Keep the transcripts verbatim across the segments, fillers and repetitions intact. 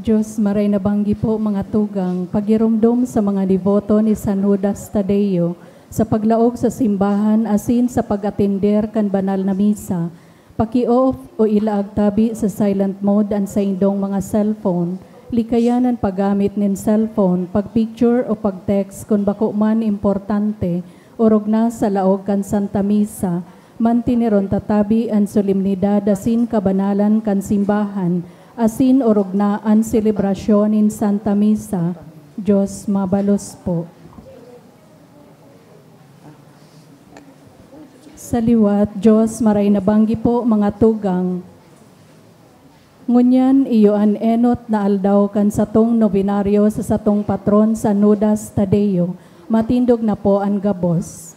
Diyos, maray na banggi po, mga tugang, pagiromdom sa mga deboto ni San Judas Tadeo sa paglaog sa simbahan asin sa pag-atender kan banal na misa. Paki-off o ilaag tabi sa silent mode an saindong mga cellphone. Likayan an paggamit nin cellphone, pag-picture o pag-text kun bako man importante, orog na sa laog kan Santa Misa. Manteneron ta tabi an solemnidad asin kabanalan kan simbahan, asin orog na an selebrasyon nin Santa Misa. Diyos mabalos po. Sa liwat, Diyos, maray na banggi po, mga tugang. Ngunyan, iyo an enot na aldaw kan satong nobenaryo sa satong patron, San Judas Tadeo. Matindog na po an gabos.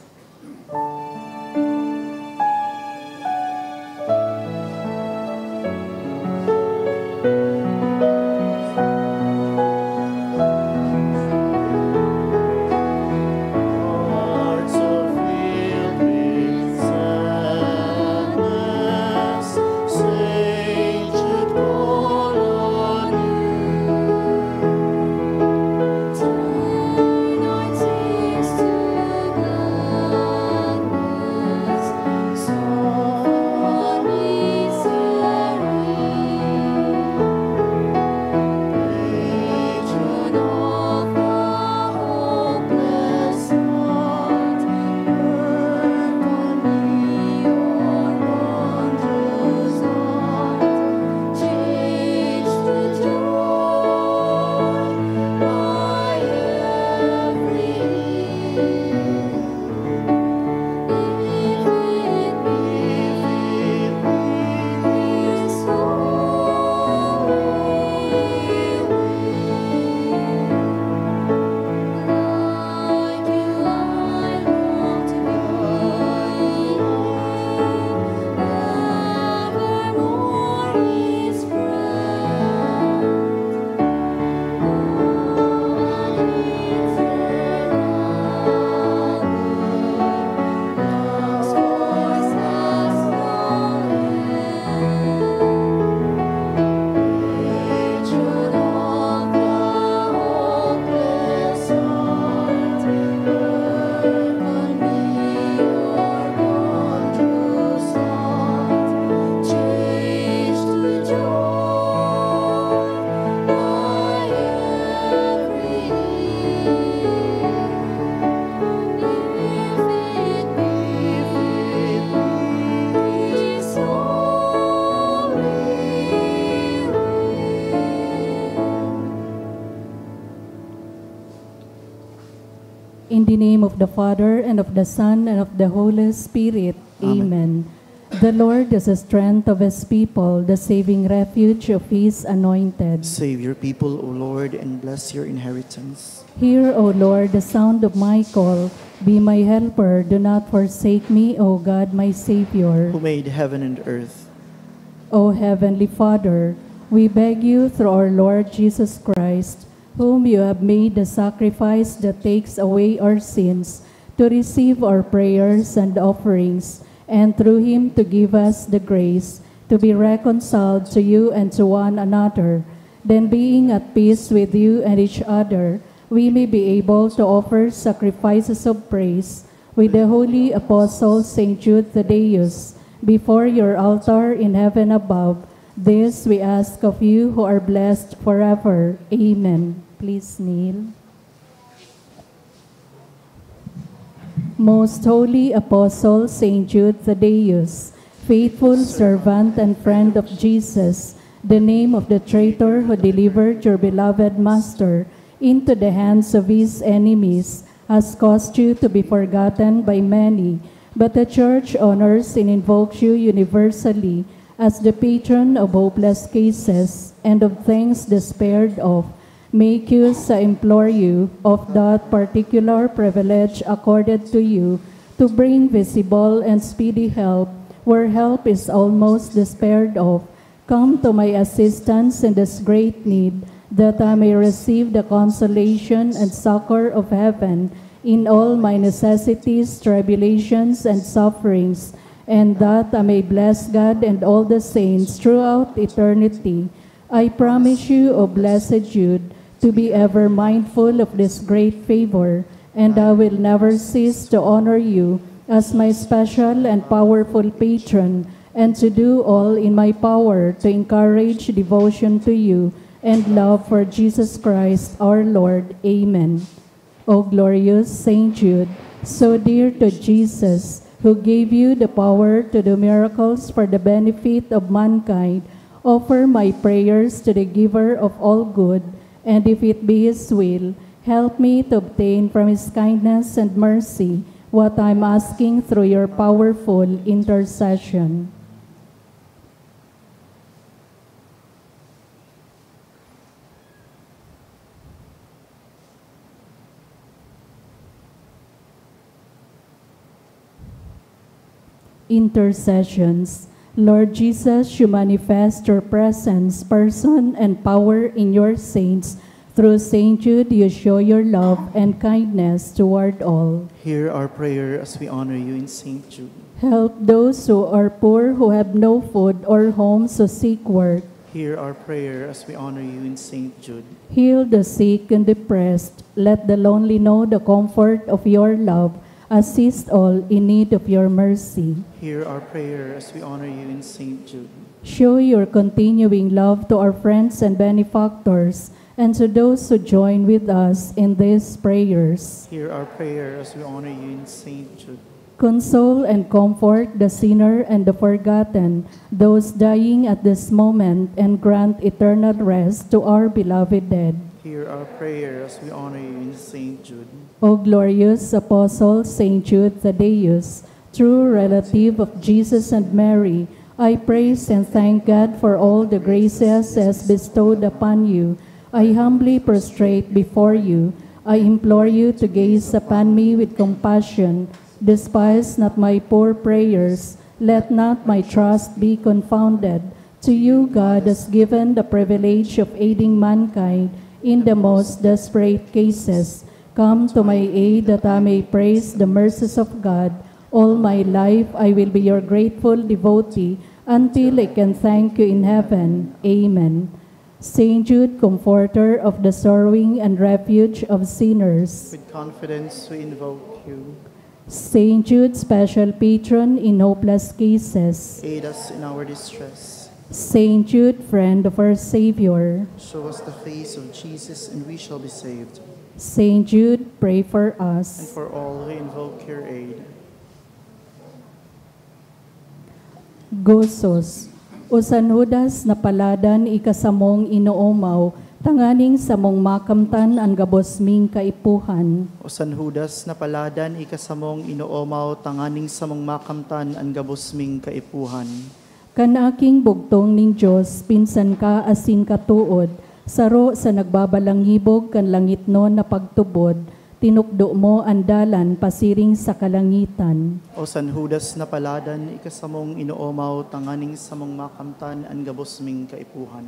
In the name of the Father, and of the Son, and of the Holy Spirit. Amen. Amen. The Lord is the strength of his people, the saving refuge of his anointed. Save your people, O Lord, and bless your inheritance. Hear, O Lord, the sound of my call. Be my helper, do not forsake me, O God, my Savior. Who made heaven and earth. O Heavenly Father, we beg you through our Lord Jesus Christ, whom you have made the sacrifice that takes away our sins, to receive our prayers and offerings, and through him to give us the grace to be reconciled to you and to one another. Then, being at peace with you and each other, we may be able to offer sacrifices of praise with the holy apostle Saint Jude Thaddeus before your altar in heaven above. This we ask of you who are blessed forever. Amen. Please kneel. Most holy apostle Saint Jude Thaddeus, faithful servant and friend of Jesus, the name of the traitor who delivered your beloved Master into the hands of his enemies has caused you to be forgotten by many, but the Church honors and invokes you universally as the patron of hopeless cases and of things despaired of. Make use, I implore you, of that particular privilege accorded to you to bring visible and speedy help where help is almost despaired of. Come to my assistance in this great need, that I may receive the consolation and succor of heaven in all my necessities, tribulations, and sufferings, and that I may bless God and all the saints throughout eternity. I promise you, O blessed Jude, to be ever mindful of this great favor, and I will never cease to honor you as my special and powerful patron, and to do all in my power to encourage devotion to you and love for Jesus Christ our Lord. Amen. O glorious Saint Jude, so dear to Jesus, who gave you the power to do miracles for the benefit of mankind, offer my prayers to the Giver of all good, and if it be His will, help me to obtain from His kindness and mercy what I am asking through your powerful intercession. Intercessions. Lord Jesus, you manifest your presence, person, and power in your saints. Through Saint Jude, you show your love and kindness toward all. Hear our prayer as we honor you in Saint Jude. Help those who are poor, who have no food or homes to seek work. Hear our prayer as we honor you in Saint Jude. Heal the sick and depressed. Let the lonely know the comfort of your love. Assist all in need of your mercy. Hear our prayer as we honor you in Saint Jude. Show your continuing love to our friends and benefactors, and to those who join with us in these prayers. Hear our prayer as we honor you in Saint Jude. Console and comfort the sinner and the forgotten, those dying at this moment, and grant eternal rest to our beloved dead. Hear our prayer as we honor you in Saint Jude. O glorious Apostle Saint Jude Thaddeus, true relative of Jesus and Mary, I praise and thank God for all the graces He has bestowed upon you. I humbly prostrate before you. I implore you to gaze upon me with compassion. Despise not my poor prayers. Let not my trust be confounded. To you God has given the privilege of aiding mankind in the most desperate cases. Come to my aid that I may praise the mercies of God. All my life I will be your grateful devotee until I can thank you in heaven. Amen. Saint Jude, comforter of the sorrowing and refuge of sinners. With confidence we invoke you. Saint Jude, special patron in hopeless cases. Aid us in our distress. Saint Jude, friend of our Savior. Show us the face of Jesus and we shall be saved. Saint Jude, pray for us. And for all who invoke your aid. Gozos. O San Judas na paladan, ika samong inoomaw, tanganing samong makamtan an gabos ming kaipuhan. O San Judas na paladan, ika samong inoomaw, tanganing samong makamtan an gabos ming kaipuhan. Kan aking bugtong nin Dios, pinsan ka asin katood, saro sa nagbabalangibog kan langitnon na pagtubod, tinukdo mo an dalan pasiring sa kalangitan. O San Judas na paladan, ika samong inoomaw tanganing samong makamtan an gabos ming kaipuhan.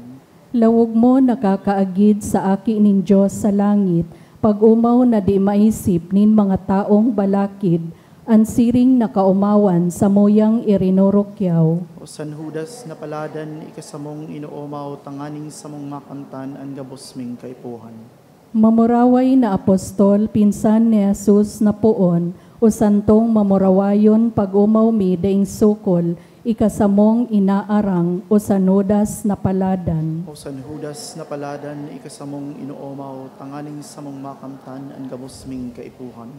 Lawog mo nakakaagid sa Aki nin Dios sa langit, pag-omaw na di maisip nin mga taong balakid, an siring na kaomawan samuyang irinurukyaw. O San Judas na paladan, ika samong inoomaw tanganing samong makamtan an gabos ming kaipuhan. Mamuraway na apostol, pinsan ni Jesus na poon, o santong mamurawayon, pag-omaw mi daing sukol, ika samong inaarang, o San Judas na paladan. O San Judas na paladan, ika samong inoomaw, tanganing samong makamtan an gabos ming kaipuhan.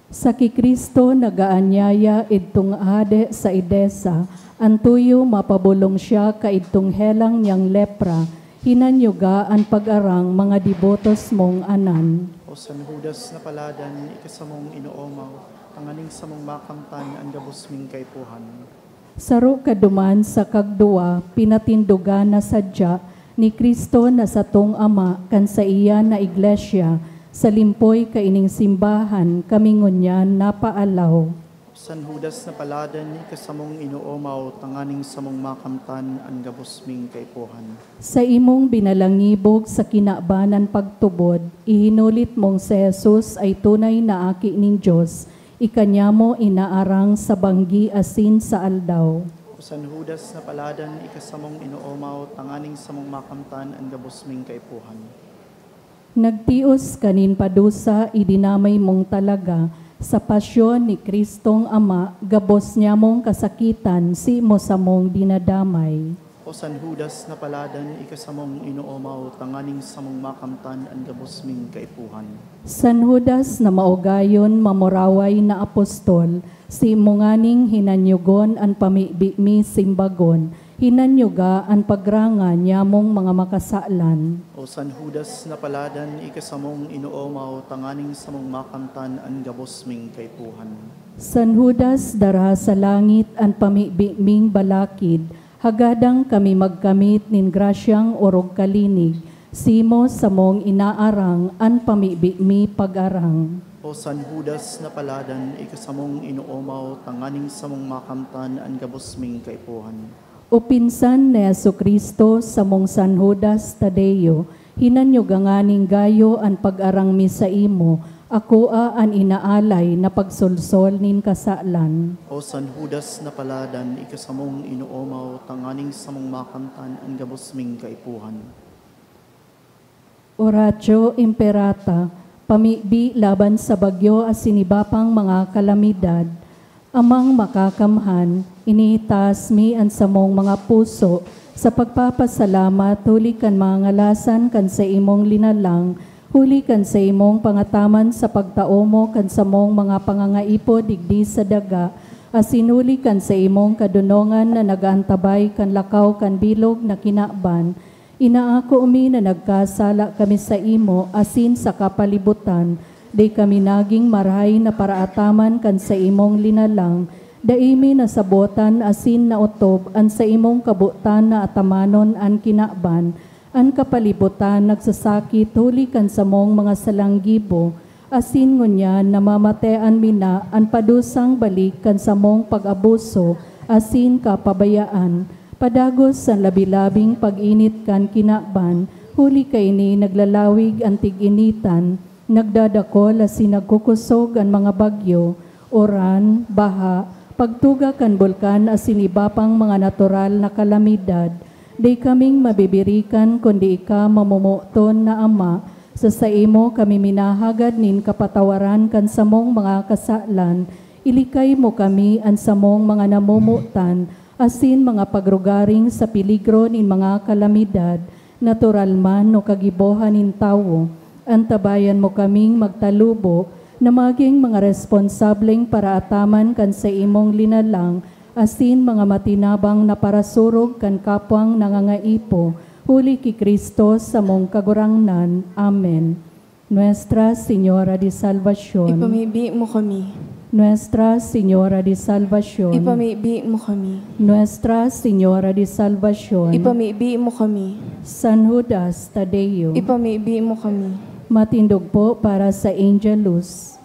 Sa ki Cristo nagaanyaya idtong hade sa Edesa, an tuyo mapabolong siya kaidtong helang niyang lepra, hinanyuga an pag-arang mga debotos mong anan. O San Judas na paladan, ika samong inoomaw, tanganing samong makamtan an gabos ming kaipuhan. Saro ka duman sa kagduwa, pinatindogan na sadya ni Cristo na satong Ama kan saiya na iglesia, sa limpoy kaining simbahan kami ngunyan napaalaw. San Judas na paladan, ika samong inoomaw tanganing samong makamtan an gabos ming kaipuhan. Sa imong binalangibog sa kinaban an pagtubod, ihinulit mong si Jesus ay tunay na Aki nin Dios, ika niya mo inaarang sa banggi asin sa aldaw. San Judas na paladan, ika samong inoomaw tanganing samong makamtan an gabos ming kaipuhan. Nagtios kanin padusa, idinamay mong talaga sa pasyon ni Kristong Ama, gabos niya mong kasakitan, si mo samong dinadamay. O San Judas na paladan, ika samong inoomaw tanganing samong makamtan an gabos ming kaipuhan. San Judas na maugayon, mamuraway na apostol, si mo nganing hinanyogon an pamibi mi simbagon, hinanyoga an pagranga niamong mga makasalan. O San Judas na paladan, ika samong inoomaw tanganing samong makamtan an gabos ming kaipuhan. San Judas, dara sa langit an pamibi ming balakid, hagadang kami magkamit nin grasyang orog kalinig, si mo samong inaarang an pamibi mi pag-arang. O San Judas na paladan, ika samong inoomaw tanganing samong makamtan an gabos ming kaipuhan. O pinsan ni Jesu-Cristo, samong San Judas Tadeo, hinanyoga nganing gayo an pag-arang mi saimo, akoa an inaalay na pagsolsol nin kasalan. O San Judas na paladan, ika samong inoomaw tanganing samong makamtan an gabos ming kaipuhan. Oratio Imperata, pamibi laban sa bagyo asin iba pang mga kalamidad. Amang Makakamhan, iniitaas mi an samong mga puso sa pagpapasalamat huli kan mga ngalasan kan saimong linalang, huli kan saimong pangataman sa pagtao mo kan samong mga pangangaipo digdi sa daga, asin huli kan saimong kadonongan na nag-aantabay kan lakaw kan bilog na kinaban. Inaako mi na nagkasala kami saimo asin sa kapalibotan, dai kami nagin marahay na paraataman kan saimong linalang, dai mi nasabotan asin naotob an saimong kabotan na atamanon an kinaban. An kapalibotan nagsasakit huli kan samong mga salang gibo, asin ngunyan namamatean mi na an padusang balik kan samong pag-abuso asin kapabayaan. Padagos an labi-labing pag-init kan kinaban, huli kaini naglalawig an tig-initan, nagdadakol asin nagkukosog an mga bagyo, uran, baha, pagtuga kan bulkan asin iba pang mga natural na kalamidad. Dai kaming mabibirikan kundi ika, mamomoton na Ama. Sa saimo kami minahagad nin kapatawaran kan samong mga kasalan. Ilikay mo kami, an samong mga namomotan, asin mga pagrugaring sa peligro nin mga kalamidad, natural man o kagibohan nin tawo. Antabayan mo kaming magtalubo na magin mga responsableng paraataman kan saimong linalang, asin mga matinabang na parasurog kan kapwang nangangaipo, huli ki Cristo samong Kagurangnan. Amen. Nuestra Señora de Salvacion. Ipamibi mo kami. Nuestra Señora de Salvacion. Ipamibi mo kami. Nuestra Señora de Salvacion. Ipamibi mo kami. San Judas Tadeo. Ipamibi mo kami. Matindog po para sa Angelus.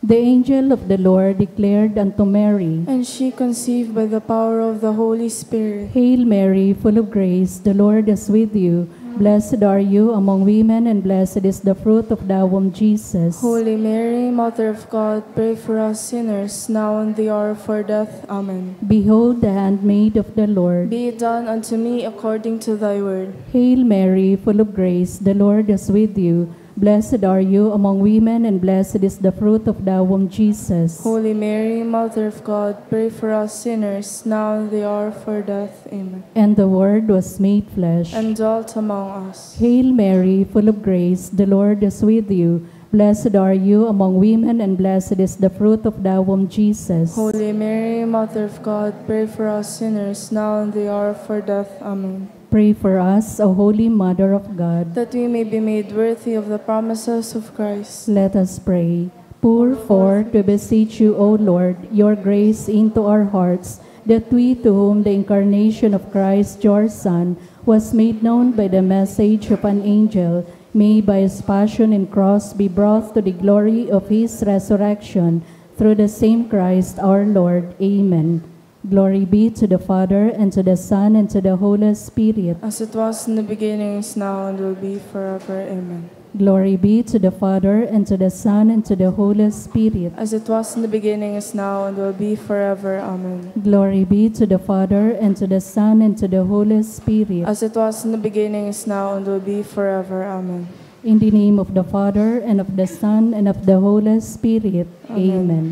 The angel of the Lord declared unto Mary, And she conceived by the power of the Holy Spirit. Hail Mary, full of grace, the Lord is with you. Blessed are you among women, and blessed is the fruit of thy womb, Jesus. Holy Mary, Mother of God, pray for us sinners, now and the hour of our death. Amen. Behold the handmaid of the Lord. Be it done unto me according to thy word. Hail Mary, full of grace, the Lord is with you. Blessed are you among women, and blessed is the fruit of thy womb, Jesus. Holy Mary, Mother of God, pray for us sinners, now and the hour of our death. Amen. And the Word was made flesh. And dwelt among us. Hail Mary, full of grace, the Lord is with you. Blessed are you among women, and blessed is the fruit of thy womb, Jesus. Holy Mary, Mother of God, pray for us sinners, now and the hour of our death. Amen. Pray for us, O Holy Mother of God. That we may be made worthy of the promises of Christ. Let us pray. Pour forth, we beseech you, O Lord, your grace into our hearts, that we, to whom the incarnation of Christ, your Son, was made known by the message of an angel, may by his passion and cross be brought to the glory of his resurrection, through the same Christ our Lord. Amen. Glory be to the Father, and to the Son, and to the Holy Spirit. As it was in the beginning, is now, and will be forever. Amen. Glory be to the Father, and to the Son, and to the Holy Spirit. As it was in the beginning, is now, and will be forever. Amen. Glory be to the Father, and to the Son, and to the Holy Spirit. As it was in the beginning, is now, and will be forever. Amen. In the name of the Father, and of the Son, and of the Holy Spirit. Amen. Amen.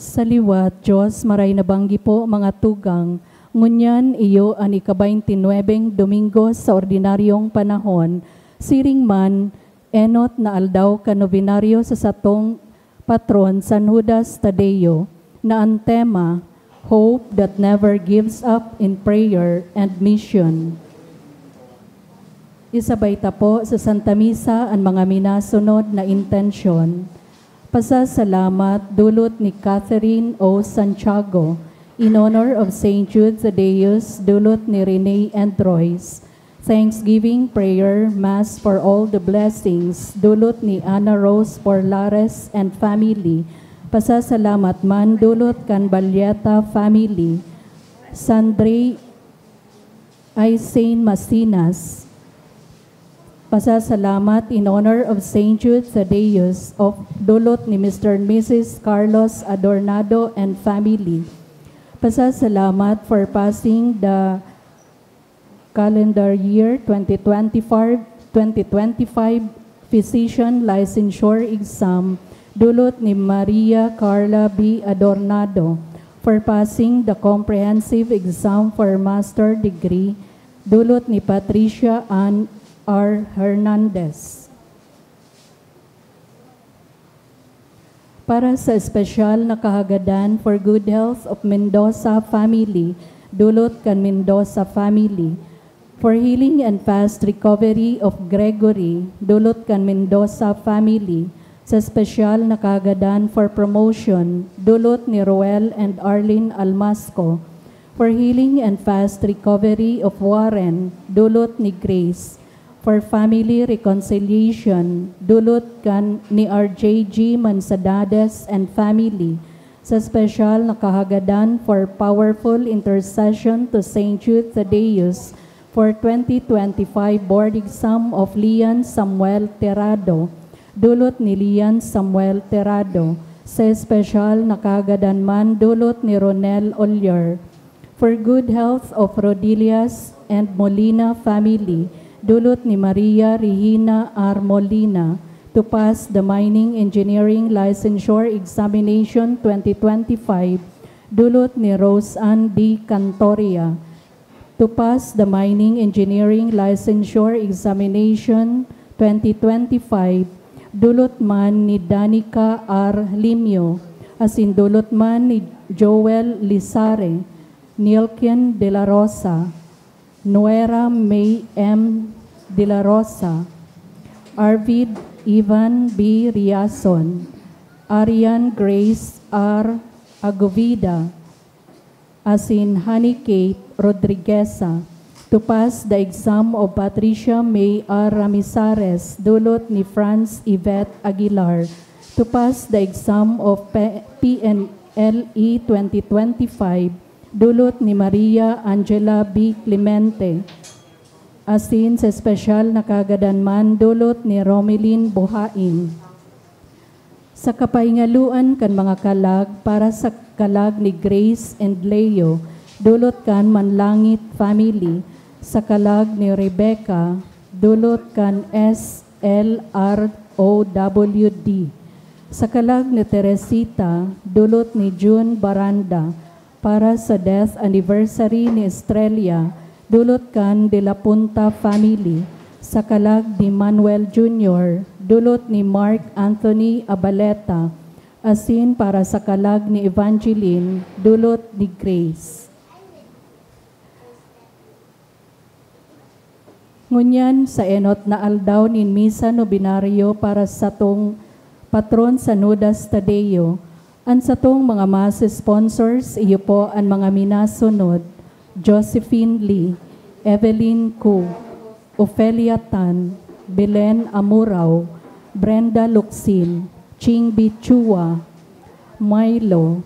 Sa liwat, Diyos, maray na banggi po, mga tugang, ngunyan iyo an ika-baynti-nuebeng Domingo sa ordinaryong panahon, siring man, enot na aldaw kan nobenaryo sa satong patron, San Judas Tadeo, na an tema, Hope that Never Gives Up in Prayer and Mission. Isabay ta po sa Santa Misa an mga minasunod na intensyon. Pasasalamat dulot ni Catherine O. Santiago, in honor of Saint Jude Thaddeus, dulot ni Rene and Royce. Thanksgiving prayer, Mass for all the blessings, dulot ni Ana Rose Porlares and family. Pasasalamat man dulot kan Balyeta family. Sandre Aisen Masinas. Pasasalamat in honor of Saint Jude Thaddeus of dulot ni Mister and Missus Carlos Adornado and family. Pasasalamat for passing the calendar year twenty twenty-five, twenty twenty-five physician licensure exam dulot ni Maria Carla B. Adornado, for passing the comprehensive exam for master degree dulot ni Patricia Ann R. Hernandez. Para sa espesyal na kahagadan for good health of Mendoza family, dulot kan Mendoza family. For healing and fast recovery of Gregory, dulot kan Mendoza family. Sa espesyal na kahagadan for promotion, dulot ni Roel and Arlene Almasco. For healing and fast recovery of Warren, dulot ni Grace. For family reconciliation, dulot kan ni R J G Manzanades and family. Sa espesyal na kahagadan for powerful intercession to Saint Jude Thaddeus for twenty twenty-five board exam of Lian Samuel Terrado, dulot ni Lian Samuel Terrado. Sa espesyal na kahagadan man, dulot ni Ronel Oliar. For good health of Rodillas and Molina family, dulot ni Maria Regina R. Molina. To pass the Mining Engineering Licensure Examination twenty twenty-five, dulot ni Rose Ann D. Cantoria. To pass the Mining Engineering Licensure Examination twenty twenty-five, dulot man ni Danica R. Limio, asin dulot man ni Joel Lizare, Nilken de la Rosa, Nuera May M. de la Rosa, Arvid Ivan B. Riason, Arian Grace R. Agovida, asin Honey Kate Rodrigueza. To pass the exam of Patricia May R. Ramizares, dulot ni Franz Yvette Aguilar. To pass the exam of P-, P N L E twenty twenty-five, dulot ni Maria Angela B. Clemente, asin sa espesyal na kahagadan man, dulot ni Romelin Buhain. Sa kapahingaluan kan mga kalag, para sa kalag ni Grace and Leo, dulot kan Manlangit family. Sa kalag ni Rebecca, dulot kan S L R O W D. Sa kalag ni Teresita, dulot ni June Baranda. Para sa death anniversary ni Estrella, dulot kan De La Punta family. Sa kalag ni Manuel Junior, dulot ni Mark Anthony Abaleta. Asin para sa kalag ni Evangeline, dulot ni Grace. Ngunyan, sa enot na aldaw nin Misa Nobenario para satong patron San Judas Tadeo, an satong mga Mass sponsors, iyo po an mga minasunod: Josephine Lee, Evelyn Ku, Ofelia Tan, Belen Amurao, Brenda Locsin, Ching B. Chua, Milo,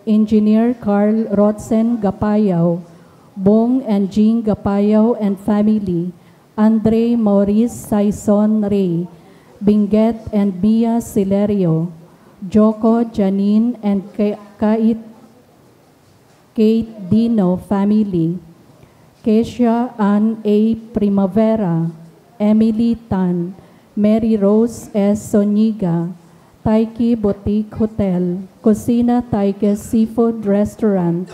Engineer Carl Rotzen Gapayaw, Bong and Jean Gapayaw and family, Andre Maurice Saison Rey, Binget and Mia Silerio, Joko, Janine, and Ka-, Kait, Kate Dino family, Kesia Ann A. Primavera, Emily Tan, Mary Rose S. Zuniga, Taiki Boutique Hotel, Cocina Taiki Seafood Restaurant,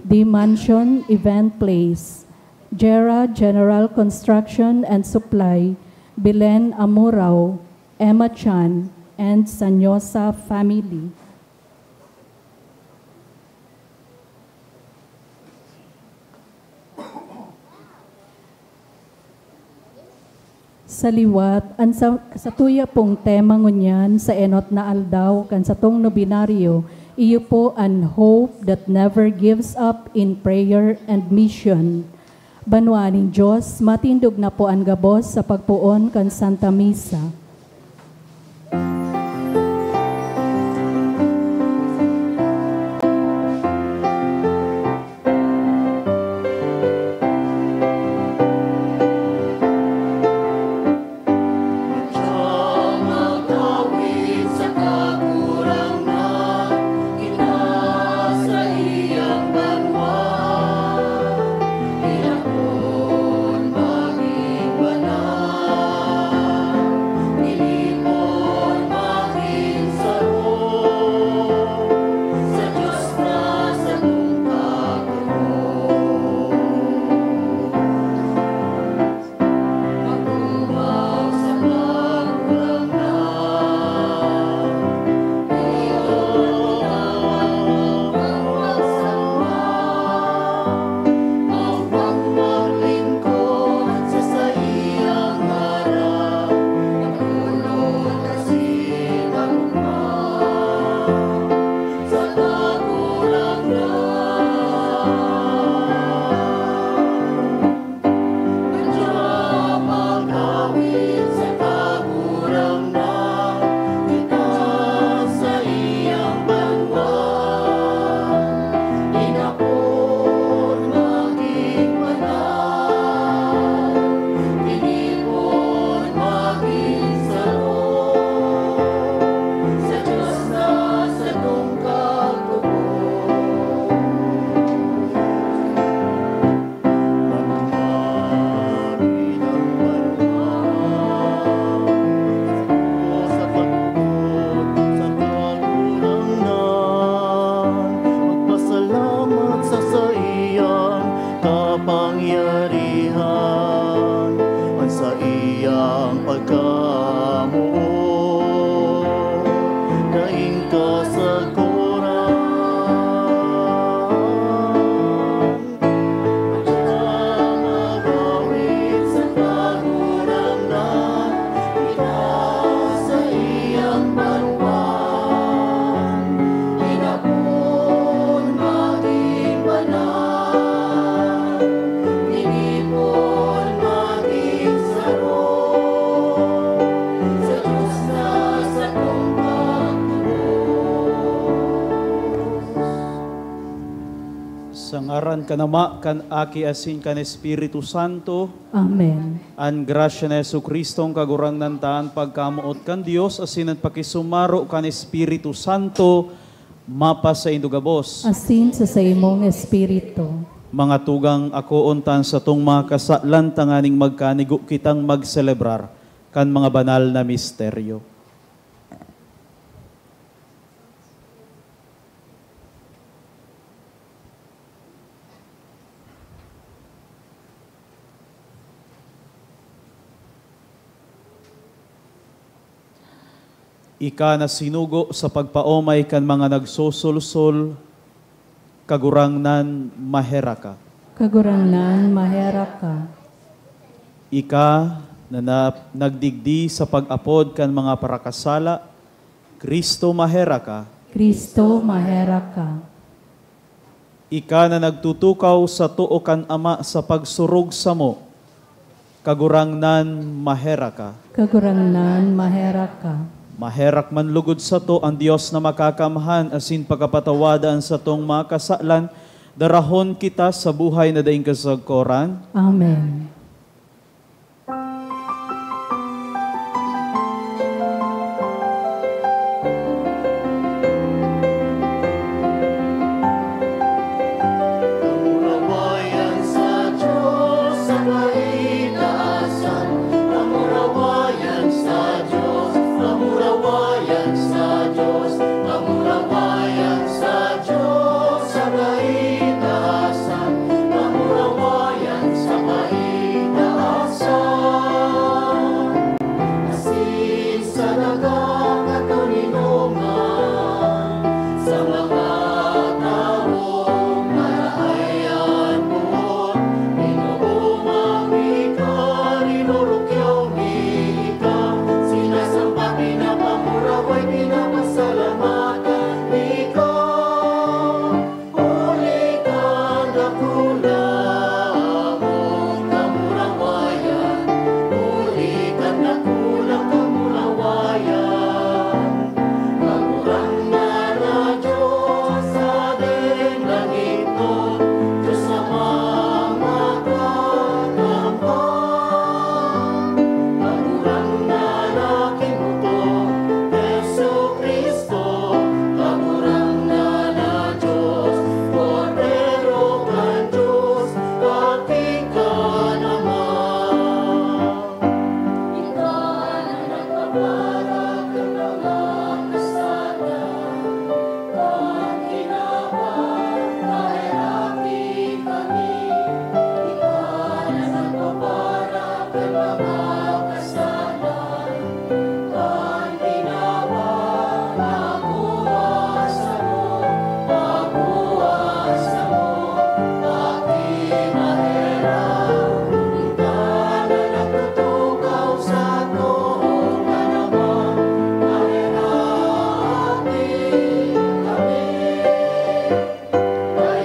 The Mansion Event Place, Jera General Construction and Supply, Belen Amurao, Emma Chan, and Sanyosa family. Sa liwat, an sa, satuya pong tema ngunyan sa enot na aldaw kan satong nobinaryo, iyo po an Hope That Never Gives Up in Prayer and Mission. Banwaan nin Diyos, matindog na po an gabos sa pagpoon kan Santa Misa. Magpasalamat sa saiyang kapangyarihan, an saiyang pagkamoot, daing kasaguran. Sa ngaran kan Ama, kan Aki, asin kan Espiritu Santo. Amen. An grasya ni Jesu-Cristo, an Kagurangnan ta, an pagkamoot kan Dios, asin an pakisumaro kan Espiritu Santo, mapasaindo gabos. Asin sa saimong espiritu. Mga tugang, akoon ta an satong mga kasalan tanganing magkanigo kitang magselebrar kan mga banal na misteryo. Ika na sinugo sa pagpaomay kan mga nagsosolsol, Kagurangnan, maherak ka. Kagurangnan, maherak ka. Ika na, na nagdigdi sa pag-apod kan mga parakasala, Cristo, maherak ka. Cristo, maherak ka. Ika na nagtutukaw sa too kan Ama sa pagsurog samo, Kagurangnan, maherak ka. Kagurangnan, maherak ka. Maherak man lugod sato an Dios na makakamhan asin pagkapatawada an satong mga kasalan, darahon kita sa buhay na daing kasagkoran. Amen. Kamurawayan sa Dios sa kaitaasan. Kamurawayan sa Dios, kamurawayan sa Dios, kamurawayan sa Dios sa kaitaasan. Kamurawayan sa kaitaasan. Asin sa daga katoninongan, sa mga tawong marahay an poon, inooma mi ka, rinurukyaw mi ka, sinasampa, pinapamuraway, pinapasalamatan mi ka. Huli kan dakula mong kamurawayan, huli kan dakulang kamurawayan. Kagurangnan na Dios, sadeng langitnon, Dios Amang makakamhan. Kagurangnan na Kinopoon, Jesu-Cristo, Kagurangnan na Dios, Kordero kan Dios, Aki kan Ama. Ika na nagpapara kan mga kasalan, kan kinaban, paheraki kami. Ika na nagpapara kan mga kasalan,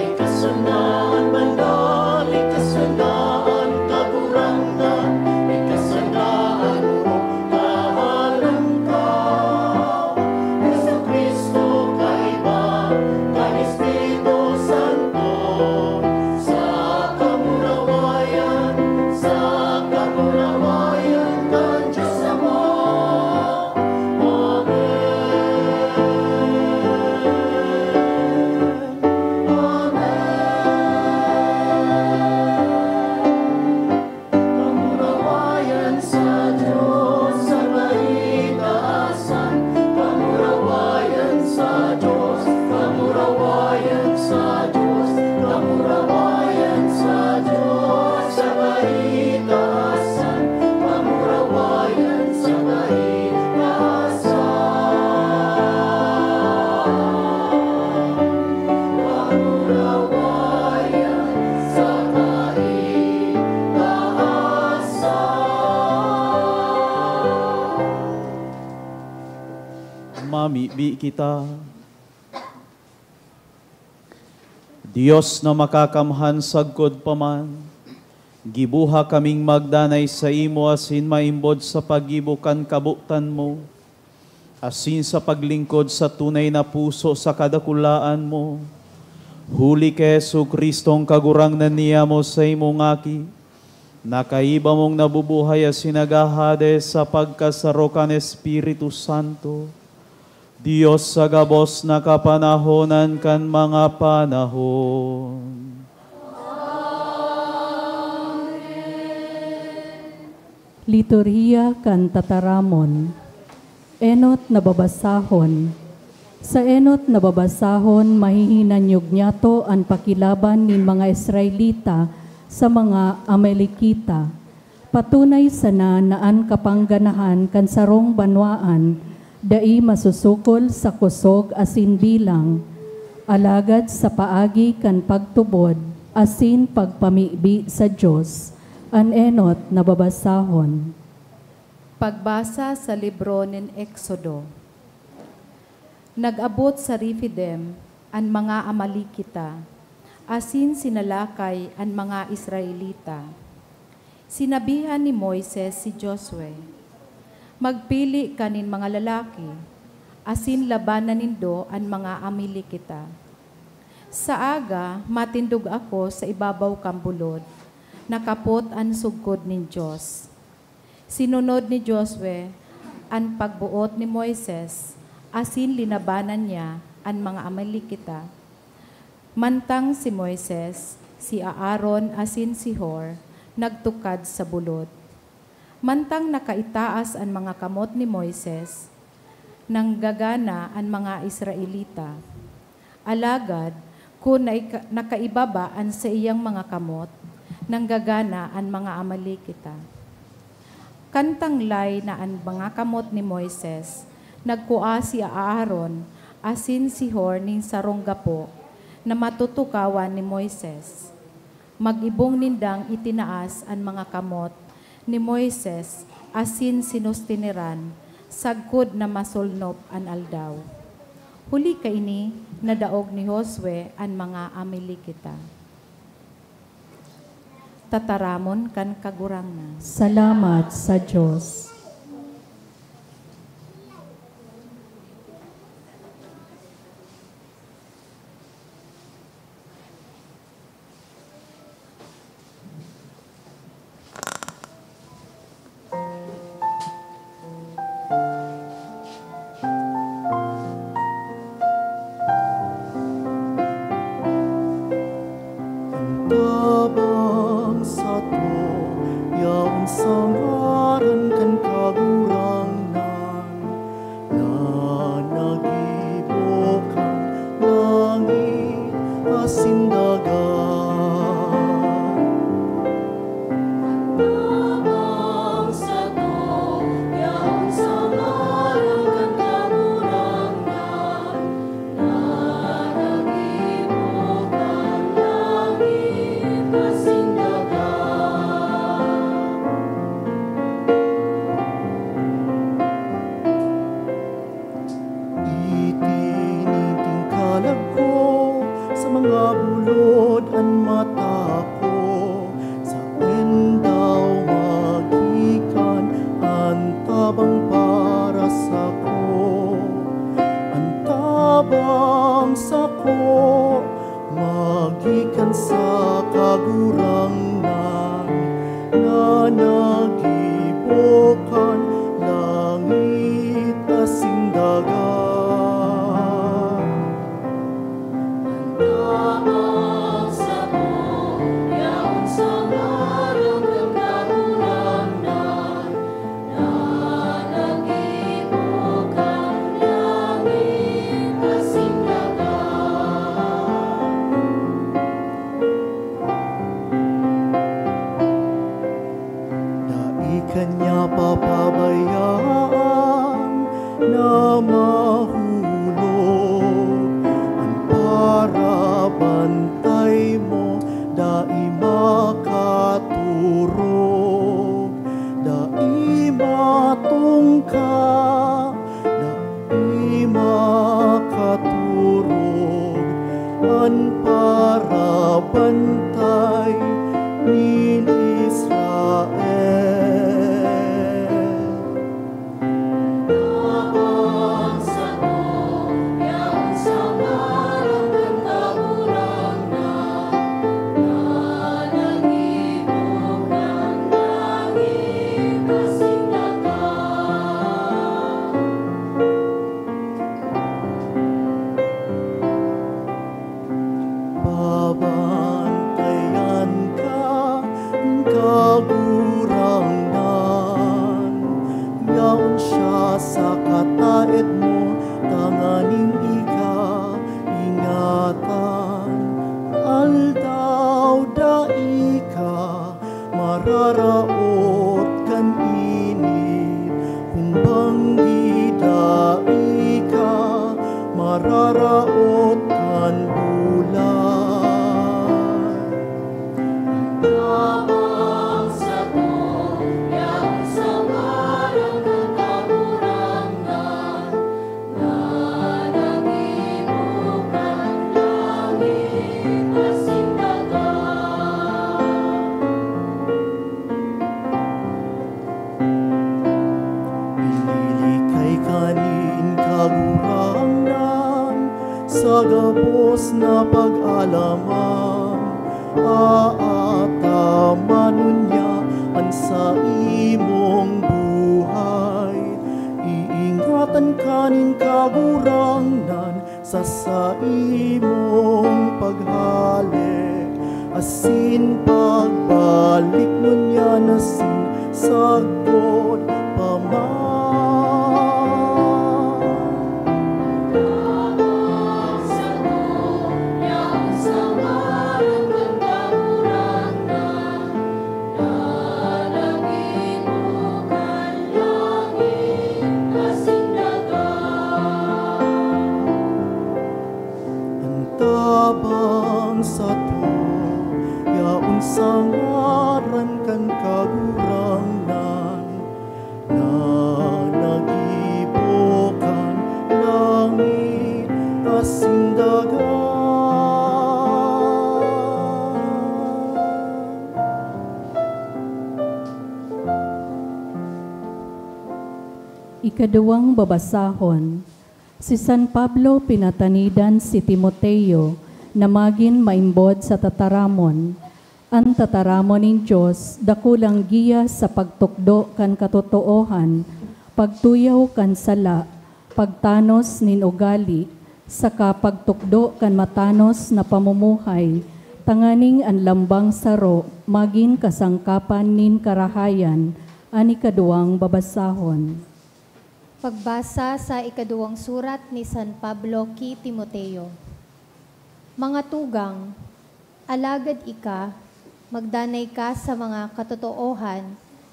Ika sana an banal, ika sana an kagurangnan, ika sana an orog na halangkaw. Jesu-Cristo, kaiba kan Espiritu Santo, sa kamurawayan, sa kamurawayan kan Dios Ama. Amen. Amen. Kamurawayan sa Dios sa kaitaasan. Kamurawayan sa Dios, kamurawayan sa Dios, kamurawayan sa Dios sa kaitaasan. Kamurawayan sa kaitaasan. Kamurawayan sa kaitaasan. Mamibi kita. Dios na makakamhan, sagkod pa man, giboha kaming magdanay saimo asin maimbod sa paggibo kan kabotan mo, asin sa paglingkod sa tunay na puso sa kadakulaan mo. Huli ki Jesu-Cristong Kagurangnan niyamo, saimong Aki, na kaiba mong nabubuhay asin naghahade sa pagkasaro kan Espiritu Santo, Dios sa gabos na kapanahonan kan mga panahon. Liturhiya kan Tataramon. Enot na babasahon. Sa enot na babasahon, mahihinanyog nyato an pakilaban nin mga Israelita sa mga Amalekita. Patunay sana na an kapangganahan kan sarong banwaan dai masusukol sa kusog asin bilang, alagad sa paagi kan pagtubod asin pagpamibi sa Dios, an enot na babasahon. Pagbasa sa libro nin Exodo. Nag-abot sa Refidim an mga Amalekita, asin sinalakay an mga Israelita. Sinabihan ni Moises si Josue, Magpili ka nin mga lalaki, asin labanan nindo an mga Amalekita. Sa aga, matindog ako sa ibabaw kan bulod, nakapot an sugkod nin Dios. Sinunod ni Josue an pagboot ni Moises, asin linabanan niya an mga Amalekita. Mantang si Moises, si Aaron asin si Hur nagtukad sa bulod. Mantang nakaitaas an mga kamot ni Moises, nanggagana an mga Israelita. Alagad kun naika-, nakaibaba an saiyang mga kamot, nanggagana an mga Amalekita. Kan tanglay na an mga kamot ni Moises, nagkua si Aaron asin si Hur nin sarong gapo na matutukawan ni Moises. Mag-ibong nindang itinaas an mga kamot ni Moises asin sinustiniran sagkod na masolnop an aldaw. Huli kaini, nadaog ni Josue an mga Amalekita. Tataramon kan Kagurangnan. Salamat sa Dios. An tabang sato yaon sa ngaran kan Kagurangnan, na naggibo kan langit asin daga. An tabang sato yaon sa ngaran kan Kagurangnan, na naggibo kan langit asin daga. Itiningting kalag ko sa mga bulod an mata ko, saen daw magikan an tabang para sako. An tabang sako magikan sa Kagurangnan, na naggibo kan langit asin daga. An tabang sako yaon sa ngaran kan Kagurangnan, na naggibo kan langit asin daga. Dai ka niya papabayaan na mahulog. An parabantay mo dai makaturog, dai matungka, dai makaturog an parabantay nin Israel. Tabang sako yaon sa ngaran kan Kagurangnan, na naggibo kan langit asin daga. Babantayan ka nin Kagurangnan, yaon siya sa kataed mo tanganing ika ingatan. Aldaw dai ka mararaot kan init, kumbanggi dai ka mararaot kan bulay. Tabang sato, yaon sa ngaran kan Kagurangnan, na naggibo kan langit asin daga. Sa gabos na pag-alaman, aataman niya an saimong buhay. Iingatan ka nin Kagurangnan sa saimong paghale, asin pagbalik mo niya na sin sagkod pa man. An tabang sato, yaon sa ngaran kan Kagurangnan, na naggibo kan langit asin daga. Ikaduwang babasahon. Si San Pablo pinatanidan si Timoteo na magin maimbod sa tataramon. An tataramon nin Dios dakulang giya sa pagtukdo kan katotoohan, pagtuyaw kan sala, pagtanos nin ugali, saka pagtukdo kan matanos na pamumuhay, tanganing an lambang saro magin kasangkapan nin karahayan. An ikaduwang babasahon. Pagbasa sa ikaduwang surat ni San Pablo ki Timoteo. Mga tugang, alagad ika, magdanay ka sa mga katotoohan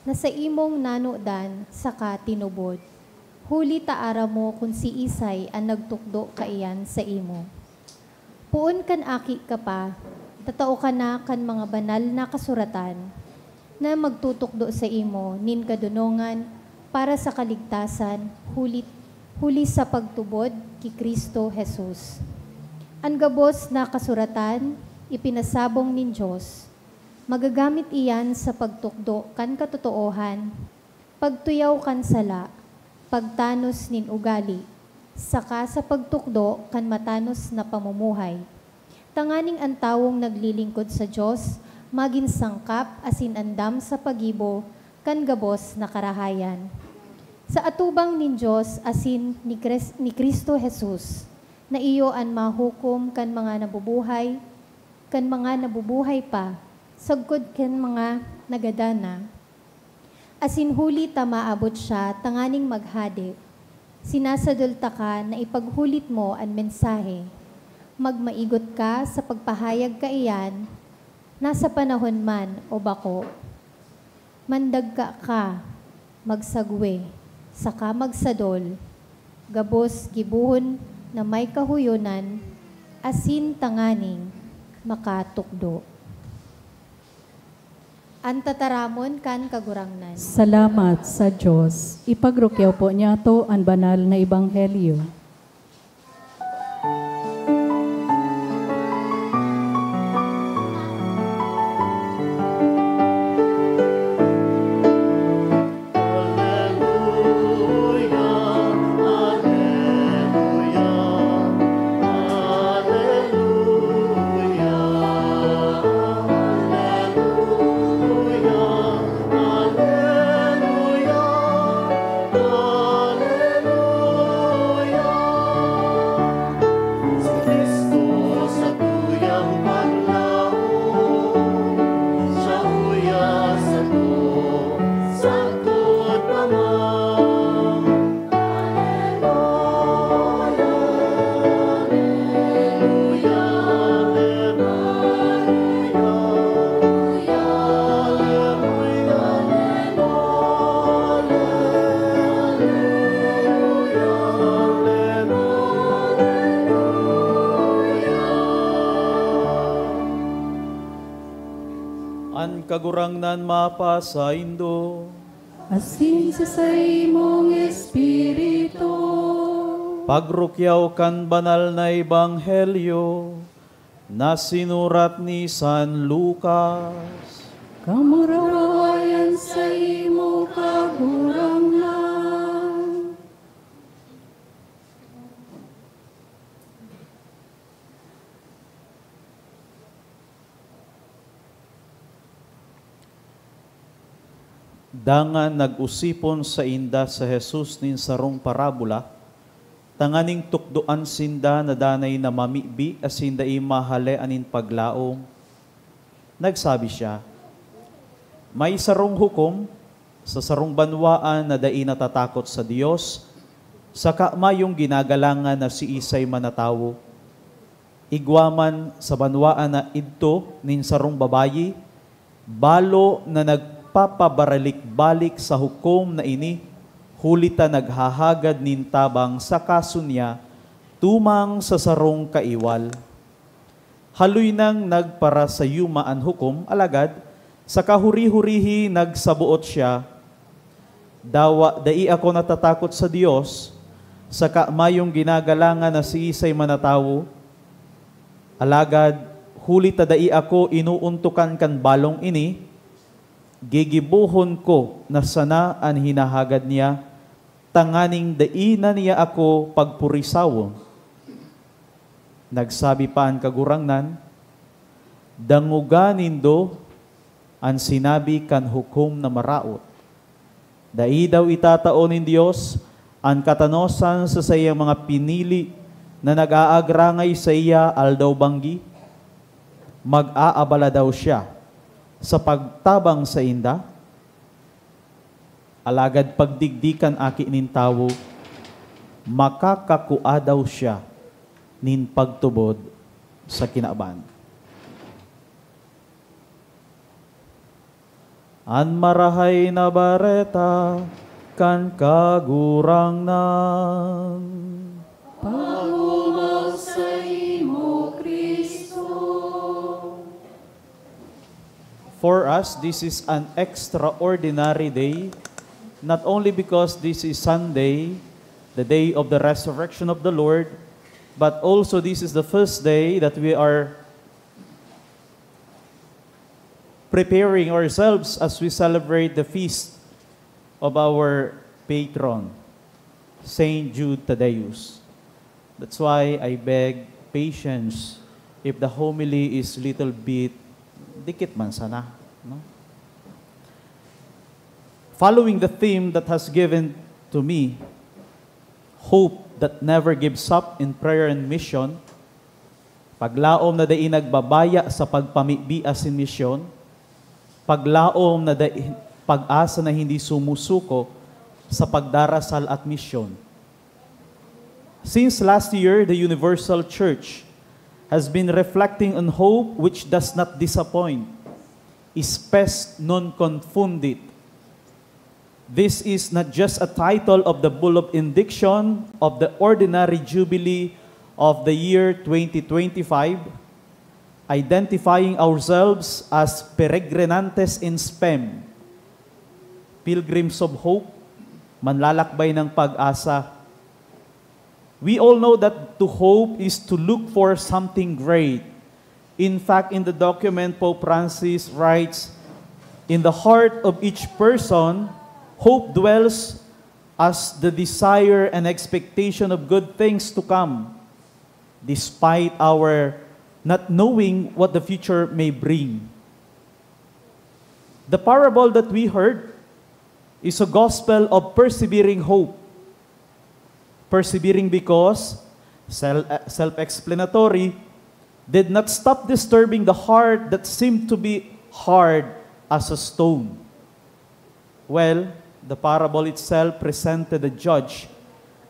na saimong nanodan saka tinubod, huli ta aram mo kun siisay an nagtukdo kaiyan saimo. Poon kan aki ka pa, tatao ka na kan mga banal na kasuratan na magtutukdo saimo nin kadonongan para sa kaligtasan huli, huli sa pagtubod ki Cristo Jesus. An gabos na kasuratan ipinasabong nin Dios. Magagamit iyan sa pagtukdo kan katotoohan, pagtuyaw kan sala, pagtanos nin ugali, saka sa pagtukdo kan matanos na pamumuhay, tanganing an tawong naglilingkod sa Dios magin sangkap asin andam sa paggibo kan gabos na karahayan. Sa atubang nin Dios asin ni Cris-, ni Cristo Jesus, na iyo an mahukom kan mga nabubuhay, kan mga nabubuhay pa, sagkod kan mga nagadan na. Asin huli ta maabot siya tanganing maghade, sinasadol taka na ipaghulit mo an mensahe. Magmaigot ka sa pagpahayag kaiyan, nasa panahon man o bako. Mandagka ka, magsagwe, saka magsadol, gabos gibohon na may kahoyonan, asin tanganing makatukdo. An tataramon kan Kagurangnan. Salamat sa Dios. Ipagrukyaw po niyato an banal na ebanghelyo. An Kagurangnan mapasaindo. Asin sa saimong espiritu. Pagrukyaw kan banal na ebanghelyo na sinurat ni San Lucas. Kamurawayan saimo, Kagurangnan. Dangan nag-osipon sainda si Jesus nin sarong parabola, tanganing tukdoan sinda na danay na mamibi asin dai mahalean nin paglaom. Nagsabi siya, "May sarong hukom sa sarong banwaan na dai natatakot sa Dios, saka mayong ginagalangan na siisay man na tawo. Igwa man sa banwaan na idto nin sarong babayi, balo na nagpapabaralik-balik sa hukom na ini, huli ta naghahagad nin tabang sa kaso niya tumang sa sarong kaiwal. Haloy nang nagparasayuma an hukom, alagad sa kahuri-hurihi nagsaboot siya, 'Dawa dai ako natatakot sa Dios, saka mayong ginagalangan na siisay man na tawo. Alagad huli ta dai ako inoontokan kan balong ini, gigibohon ko na sana an hinahagad niya, tanganing dai na niya ako pagpurisawon.' Nagsabi pa an Kagurangnan, 'Dangoga nindo an sinabi kan hukom na maraot. Dai daw itatao nin Dios an katanosan sa saiyang mga pinili na nag-aagrangay saiya aldaw-banggi? Mag-aabala daw siya sa pagtabang sainda? Alagad pagdigdi kan Aki nin Tawo, makakakua daw siya nin pagtubod sa kinaban.'" An Marahay na Bareta kan Kagurangnan. Pahumaw saimo, Cristo. For us, this is an extraordinary day, not only because this is Sunday, the day of the resurrection of the Lord, but also this is the first day that we are preparing ourselves as we celebrate the feast of our patron, Saint Jude Thaddeus. That's why I beg patience if the homily is little bit dikit man sana, no? Following the theme that has given to me, hope that never gives up in prayer and mission, paglaom na dai nagbabaya sa pagpamibi asin misyon, paglaom na dai, pag-asa na hindi sumusuko sa pagdarasal at misyon. Since last year, the Universal Church has been reflecting on hope which does not disappoint, spes non confundit. This is not just a title of the Bull of Indiction of the Ordinary Jubilee of the year twenty twenty-five, identifying ourselves as peregrinantes in spem, pilgrims of hope, manlalakbay ng pag-asa. We all know that to hope is to look for something great. In fact, in the document, Pope Francis writes, "In the heart of each person, hope dwells as the desire and expectation of good things to come, despite our not knowing what the future may bring." The parable that we heard is a gospel of persevering hope. Persevering because, sel-, self-explanatory, did not stop disturbing the heart that seemed to be hard as a stone. Well, the parable itself presented the judge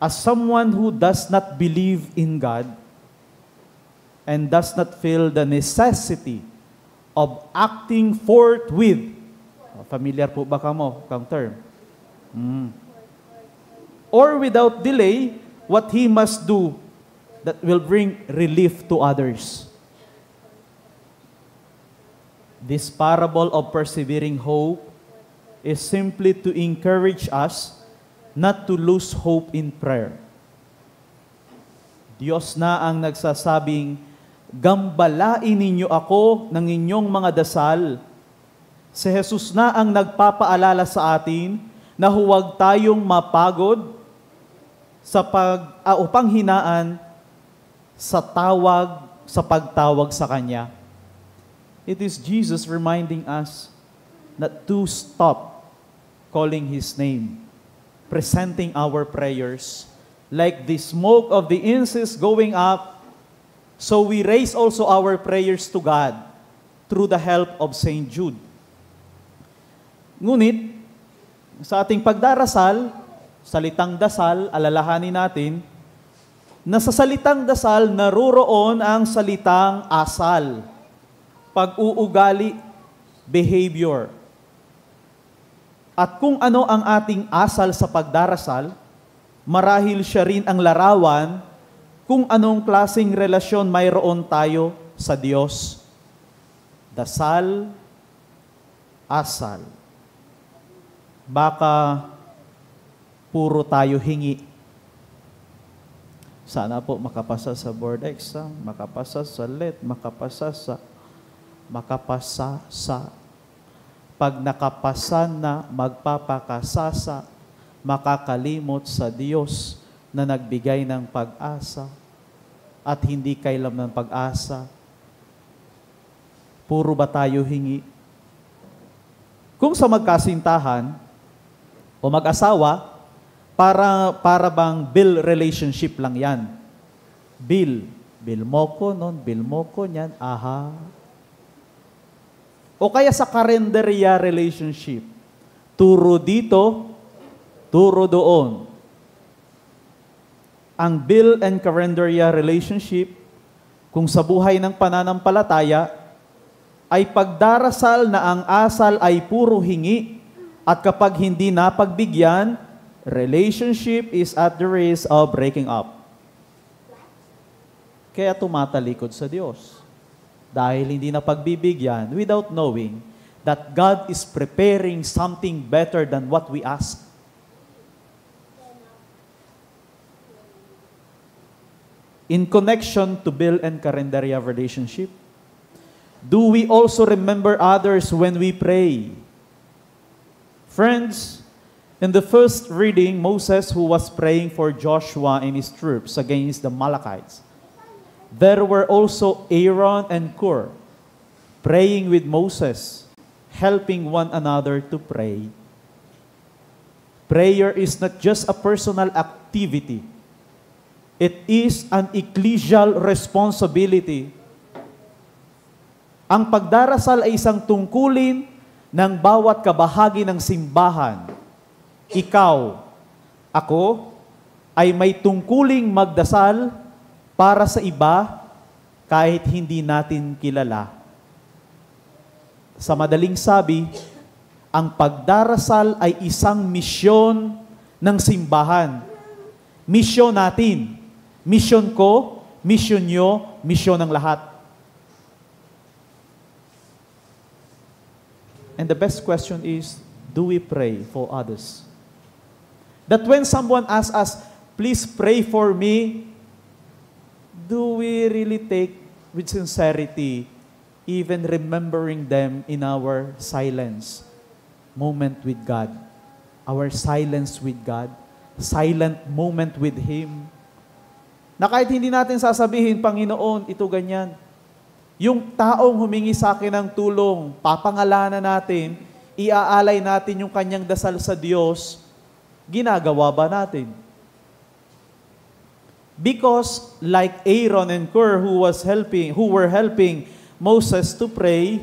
as someone who does not believe in God and does not feel the necessity of acting forthwith. Familiar po ba kamo kang term? Mm. Or without delay, what he must do that will bring relief to others. This parable of persevering hope is simply to encourage us not to lose hope in prayer. Dios na ang nagsasabing, "Gambalain ninyo ako ng inyong mga dasal." Si Jesus na ang nagpapaalala sa atin na huwag tayong mapagod sa pag-, ah, o panghinaan sa tawag, sa pagtawag sa Kanya. It is Jesus reminding us not to stop calling His name, presenting our prayers, like the smoke of the incense going up, so we raise also our prayers to God through the help of Saint Jude. Ngunit, sa ating pagdarasal, salitang dasal, alalahanin natin, na sa salitang dasal naroroon ang salitang asal, pag-uugali, behavior. At kung ano ang ating asal sa pagdarasal, marahil siya rin ang larawan kung anong klaseng relasyon mayroon tayo sa Diyos. Dasal, asal. Baka puro tayo hingi. Sana po makapasa sa board exam, makapasa sa let, makapasa sa, makapasa sa. Pag nakapasa na, magpapakasasa, makakalimot sa Diyos na nagbigay ng pag-asa at hindi kailam ng pag-asa. Puro ba tayo hingi? Kung sa magkasintahan o mag-asawa, para, para bang bill relationship lang yan. Bill. Bill mo ko nun, bill mo ko niyan. Aha. O kaya sa karinderya relationship. Turo dito, turo doon. Ang bill and karinderya relationship, kung sa buhay ng pananampalataya, ay pagdarasal na ang asal ay puro hingi, at kapag hindi napagbigyan, relationship is at the risk of breaking up. Kaya tumatalikod sa Diyos. Dahil hindi napagbibigyan, without knowing that God is preparing something better than what we ask. In connection to bill and karinderya relationship, do we also remember others when we pray? Friends, in the first reading, Moses, who was praying for Joshua and his troops against the Amalekites, there were also Aaron and Hur praying with Moses, helping one another to pray. Prayer is not just a personal activity. It is an ecclesial responsibility. Ang pagdarasal ay isang tungkulin ng bawat kabahagi ng simbahan. Ikaw, ako, ay may tungkuling magdasal para sa iba kahit hindi natin kilala. Sa madaling sabi, ang pagdarasal ay isang misyon ng simbahan. Misyon natin. Misyon ko, misyon nyo, misyon ng lahat. And the best question is, do we pray for others? That when someone asks us, "Please pray for me," do we really take with sincerity, even remembering them in our silence moment with God? Our silence with God, silent moment with Him. Na kahit hindi natin sasabihin, "Panginoon, ito ganyan." Yung taong humingi sa akin ng tulong, papangalanan natin, iaalay natin yung kanyang dasal sa Diyos, ginagawa ba natin? Because like Aaron and Hur who was helping, who were helping Moses to pray,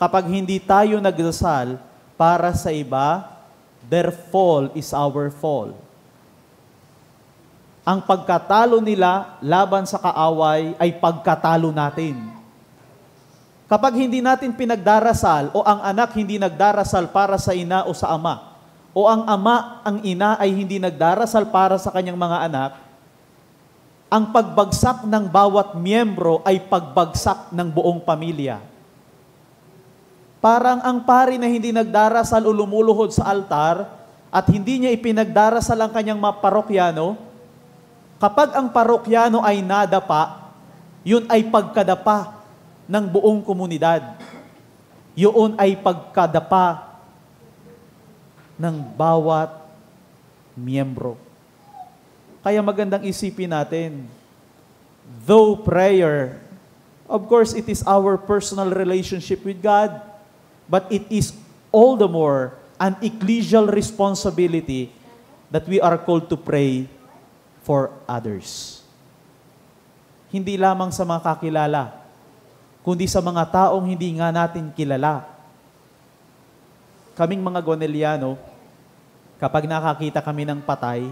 kapag hindi tayo nagdasal para sa iba, their fall is our fall. Ang pagkatalo nila laban sa kaaway ay pagkatalo natin. Kapag hindi natin pinagdarasal o ang anak hindi nagdarasal para sa ina o sa ama, o ang ama, ang ina ay hindi nagdarasal para sa kanyang mga anak, ang pagbagsak ng bawat miyembro ay pagbagsak ng buong pamilya. Parang ang pari na hindi nagdarasal o lumuluhod sa altar at hindi niya ipinagdarasal ang kanyang mga parokyano, kapag ang parokyano ay nadapa, yun ay pagkadapa ng buong komunidad. Yun ay pagkadapa ng bawat miyembro. Kaya magandang isipin natin, though prayer, of course, it is our personal relationship with God, but it is all the more an ecclesial responsibility that we are called to pray for others. Hindi lamang sa mga kakilala, kundi sa mga taong hindi nga natin kilala. Kaming mga Goneliano, kapag nakakita kami ng patay,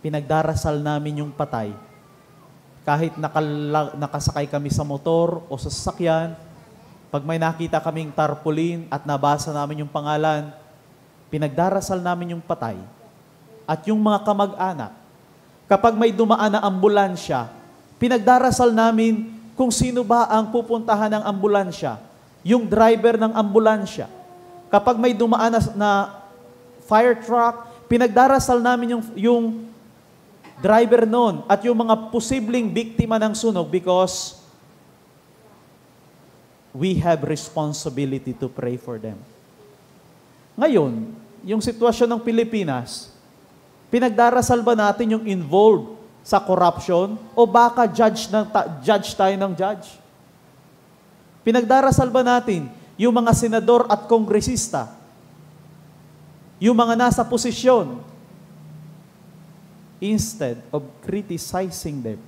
pinagdarasal namin yung patay. Kahit nakala-, nakasakay kami sa motor o sa sasakyan, pag may nakita kaming tarpaulin at nabasa namin yung pangalan, pinagdarasal namin yung patay. At yung mga kamag-anak, kapag may dumaan na ambulansya, pinagdarasal namin kung sino ba ang pupuntahan ng ambulansya, yung driver ng ambulansya. Kapag may dumaan na, na fire truck, pinagdarasal namin yung, yung driver noon at yung mga posibleng biktima ng sunog because we have responsibility to pray for them. Ngayon, yung sitwasyon ng Pilipinas, pinagdarasal ba natin yung involved sa corruption o baka judge, ng ta-, judge tayo ng judge? Pinagdarasal ba natin yung mga senador at kongresista, yung mga nasa posisyon, instead of criticizing them?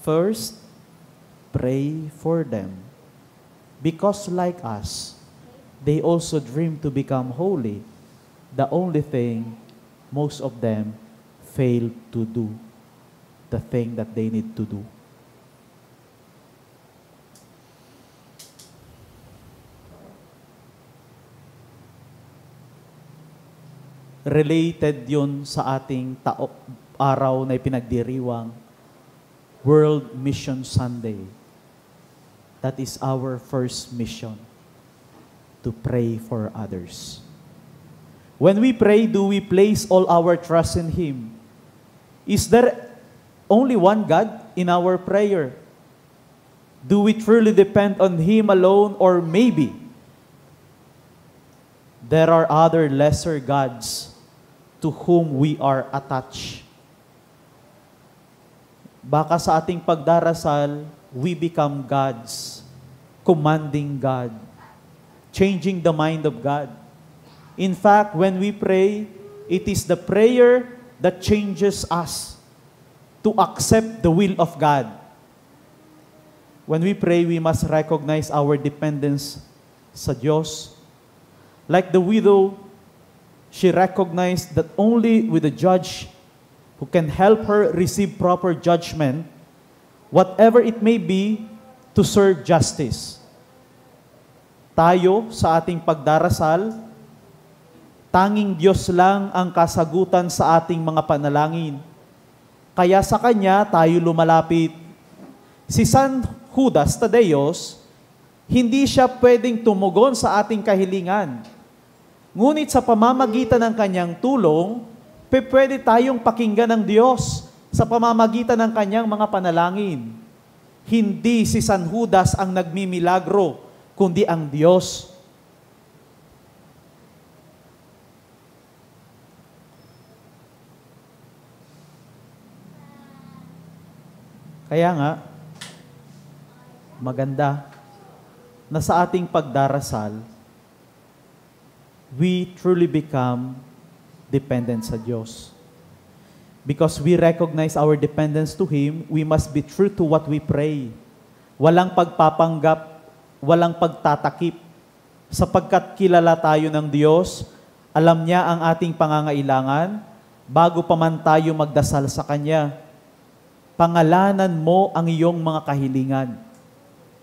First, pray for them. Because like us, they also dream to become holy. The only thing, most of them fail to do the thing that they need to do. Related yon sa ating tao, araw na ipinagdiriwang World Mission Sunday. That is our first mission, to pray for others. When we pray, do we place all our trust in Him? Is there only one God in our prayer? Do we truly depend on Him alone, or maybe there are other lesser gods to whom we are attached? Baka sa ating pagdarasal, we become gods, commanding God, changing the mind of God. In fact, when we pray, it is the prayer that changes us to accept the will of God. When we pray, we must recognize our dependence sa Diyos. Like the widow, she recognized that only with a judge who can help her receive proper judgment, whatever it may be, to serve justice. Tayo, sa ating pagdarasal, tanging Diyos lang ang kasagutan sa ating mga panalangin. Kaya sa Kanya tayo lumalapit. Si San Judas Tadeos, hindi siya pwedeng tumugon sa ating kahilingan. Ngunit sa pamamagitan ng kanyang tulong, pe-, pwede tayong pakinggan ng Diyos sa pamamagitan ng kanyang mga panalangin. Hindi si San Judas ang nagmimilagro, kundi ang Diyos. Kaya nga, maganda na sa ating pagdarasal, we truly become dependent sa Diyos. Because we recognize our dependence to Him, we must be true to what we pray. Walang pagpapanggap, walang pagtatakip. Sapagkat kilala tayo ng Diyos, alam niya ang ating pangangailangan bago pa man tayo magdasal sa Kanya. Pangalanan mo ang iyong mga kahilingan.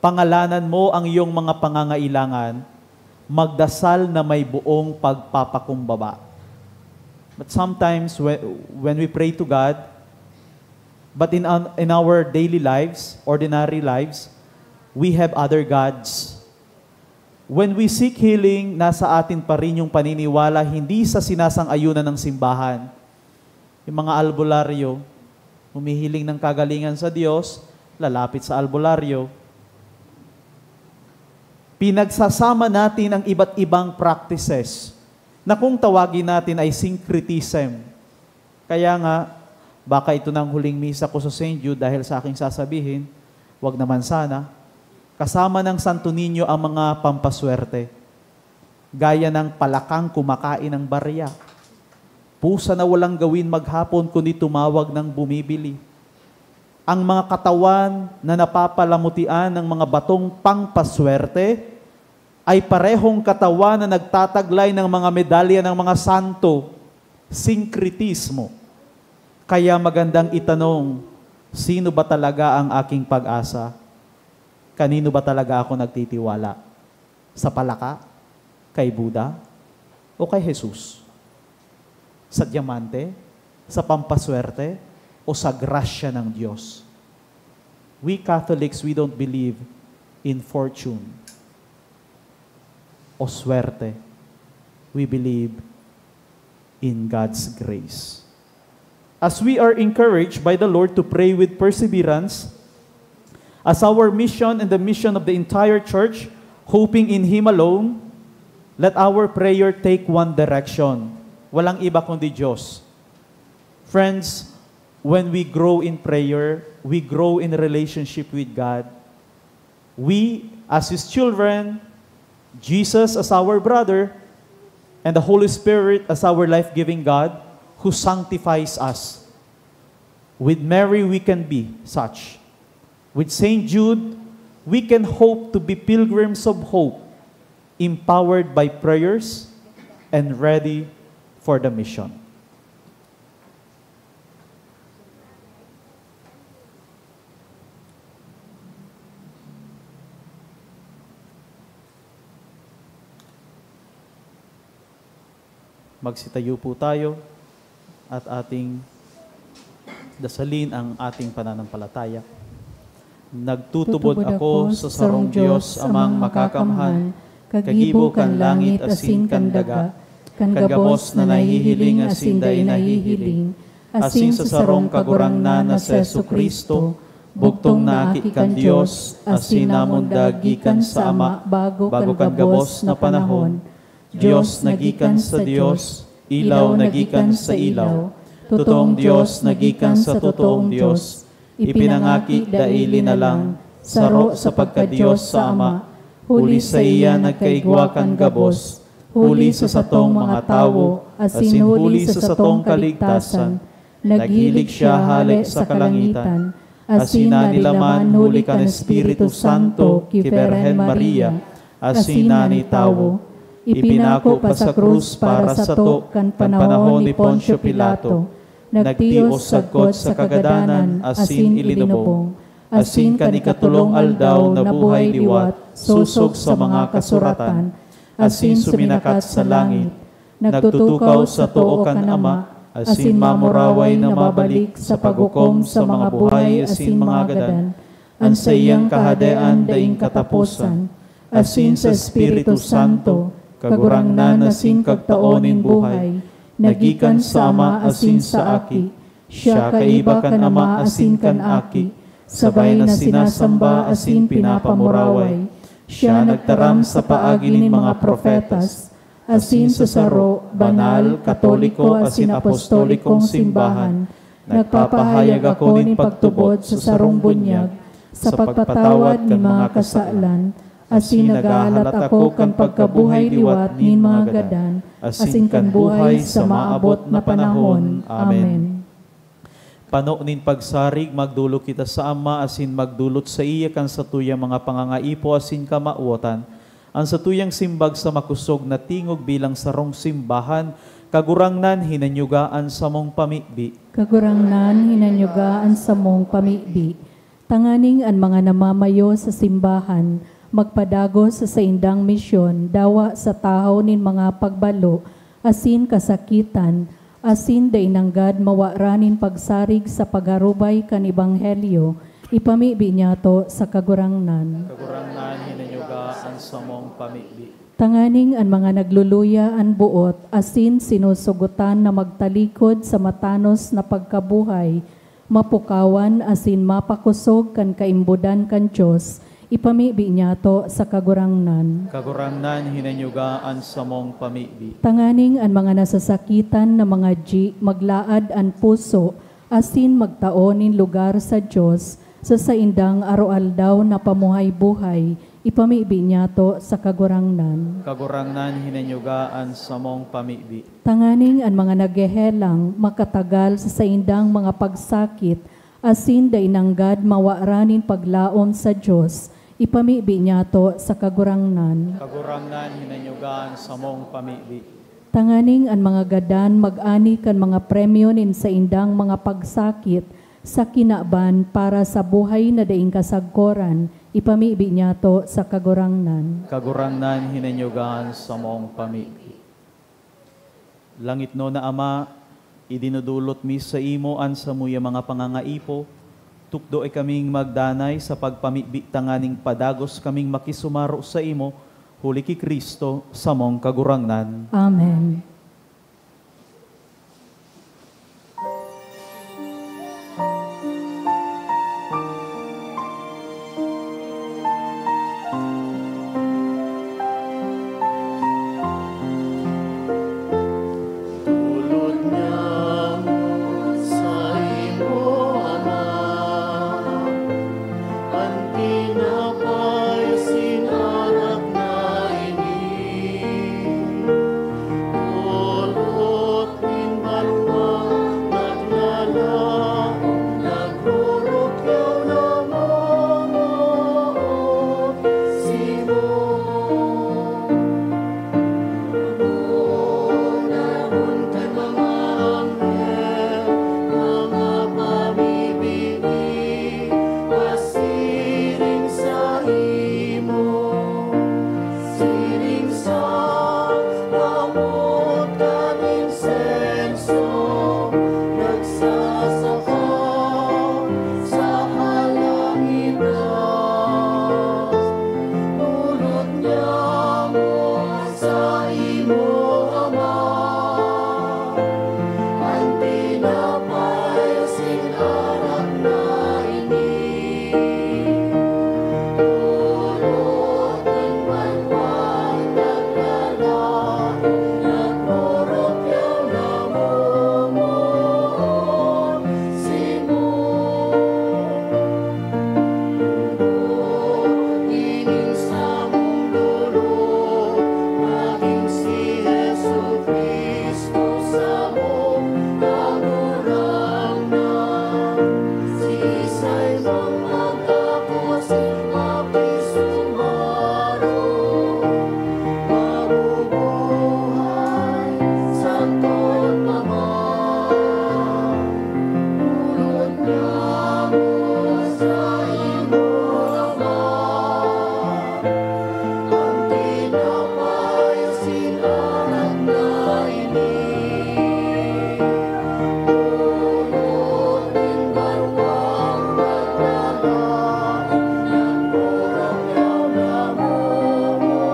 Pangalanan mo ang iyong mga pangangailangan. Magdasal na may buong pagpapakumbaba. But sometimes, whe-, when we pray to God, but in, an-, in our daily lives, ordinary lives, we have other gods. When we seek healing, nasa atin pa rin yung paniniwala, hindi sa sinasang-ayunan ng simbahan. Yung mga albularyo, humihiling ng kagalingan sa Diyos, lalapit sa albularyo. Pinagsasama natin ang iba't ibang practices na kung tawagin natin ay syncretism. Kaya nga, baka ito na ang huling misa ko sa Saint Jude dahil sa aking sasabihin, wag naman sana. Kasama ng Santo Niño ang mga pampaswerte. Gaya ng palakang kumakain ng barya. Pusa na walang gawin maghapon kundi tumawag ng bumibili. Ang mga katawan na napapalamutian ng mga batong pangpaswerte ay parehong katawan na nagtataglay ng mga medalya ng mga santo, sinkretismo. Kaya magandang itanong, "Sino ba talaga ang aking pag-asa? Kanino ba talaga ako nagtitiwala? Sa palaka, kay Buddha, o kay Jesus? Sa diamante, sa pampaswerte, o sa grasya ng Diyos?" We Catholics, we don't believe in fortune o swerte. We believe in God's grace. As we are encouraged by the Lord to pray with perseverance, as our mission and the mission of the entire church, hoping in Him alone, let our prayer take one direction. Walang iba kundi Diyos. Friends, when we grow in prayer, we grow in relationship with God. We, as His children, Jesus as our brother, and the Holy Spirit as our life-giving God who sanctifies us. With Mary, we can be such. With Saint Jude, we can hope to be pilgrims of hope, empowered by prayers and ready for the mission. Magsitayo po tayo at ating dasalin ang ating pananampalataya. "Nagtutubod ako sa sarong Dios, Amang Makakamhan, kagibo kan langit asin kan daga, kan gabos na nahihiling asin dai nahihiling, asin sa sarong Kagurangnan na si Jesu-Cristo, bugtong na Aki kan Dios, asin namundag gikan sa Ama bago kan gabos na panahon. Dios na gikan sa Dios, ilaw na gikan sa ilaw, totoong Dios na gikan sa totoong Dios, ipinangaki dai linalang, saro sa pagka-Dios sa Ama, huli saiya nagkaigwa kan gabos, huli sa satong mga tawo, asin huli sa satong kaligtasan. Naghilig siya hale sa kalangitan, asin nadilaman huli kan Espiritu Santo ki Birhen Maria, asin nagin tawo. Ipinako pa sa krus para sato kan panahon ni Poncio Pilato. Nagtios sagkod sa kagadanan asin ilinubong, asin kan ikatolong aldaw nabuhay liwat sosog sa mga kasuratan, asin suminakat sa langit. Nagtutukaw sa too kan Ama, asin mamuraway na mabalik sa paghukom sa mga buhay asin mga gadan. An saiyang Kahadean daing kataposan, asin sa Espiritu Santo, Kagurangnan asin Kagtao nin buhay, na gikan sa Ama asin sa Aki. Siya kaiba kan Ama asin kan Aki, sabay na sinasamba asin pinapamuraway. Siya nagtaram sa paagi nin mga propetas, asin sa saro, banal, katoliko asin apostolikong simbahan. Nagpapahayag ako nin pagtubod sa sarong bunyag, sa pagpatawad nin mga kasalan, asin naghahalat ako kan pagkabuhay liwat nin mga gadan, asin kan buhay sa maabot na panahon. Amen. Pano nin pagsarig, magdolok kita sa Ama asin magdolot saiya kan satuyang mga pangangaipo asin kamawotan. An satuyang simbag sa makosog na tingog bilang sarong simbahan, Kagurangnan, hinanyuga an samong pamibi. Kagurangnan, hinanyuga an samong pamibi. Tanganing an mga namamayo sa simbahan magpadagos sa saindang misyon, dawa sa tahaw nin mga pagbalo asin kasakitan, asin dai nanggad mawara nin pagsarig sa pagharubay kan ebanghelyo, ipamibi niyato sa Kagurangnan. Kagurangnan, hinanyuga an samong pamibi. Tanganing an mga nagluluya an boot asin sinusugotan na magtalikod sa matanos na pagkabuhay, mapukawan asin mapakosog kan kaimbodan kan Dios, ipamibi niyato sa Kagurangnan. Kagurangnan, hinanyuga an samong pamibi. Tanganing an mga nasasakitan na mga dyi maglaad an puso asin magtao nin lugar sa Dios sa saindang aroaldaw na pamuhay-buhay, Ipamibi niyato sa Kagurangnan. Kagurangnan, hinanyuga an samong pamibi. Tanganing an mga naghehelang makatagal sa saindang mga pagsakit, asin dai nanggad mawara nin paglaom sa Dios, ipamibi niyato sa Kagurangnan. Kagurangnan, hinanyuga an samong pamibi. Tanganing an mga gadan mag-ani kan mga premyo nin saindang mga pagsakit sa kinaban para sa buhay na daing kasagkoran, ipamibi niyato sa Kagurangnan. Kagurangnan, hinanyuga an samong pamibi. Langitnon na Ama, idinudulot mi saimo an samuyang mga pangangaipo. Tukdoe kaming magdanay sa pagpamibi tanganing padagos kaming makisumaro saimo, huli ki Cristo, samong Kagurangnan. Amen. Tulod niya mo sa imo, Ama, an tinapay sin arak na ini. Tulod nin banwa, naglalaom, nagrurukyaw, namumuot simo. Lubonahon kan mga anghel, mga pamibi, pasiring saimo. Siring sa kamot kan insenso, nagsasaka sa kalangitan. Tulod niya mo sa imo, Ama, an tinapay sin arak na ini. Tulod nin banwang naglalaom, nagrurukyaw, namumuot simo. Lugod nin samong dolon, magin si Jesu-Cristo samong Kagurangnan. Siisay mang mag-ako asin makisumaro, mabubuhay sagkod pa man. Tulod niya mo sa imo, Ama, an tinapay sin arak na ini. Tulod nin banwang naglalaom, nagrurukyaw, namumuot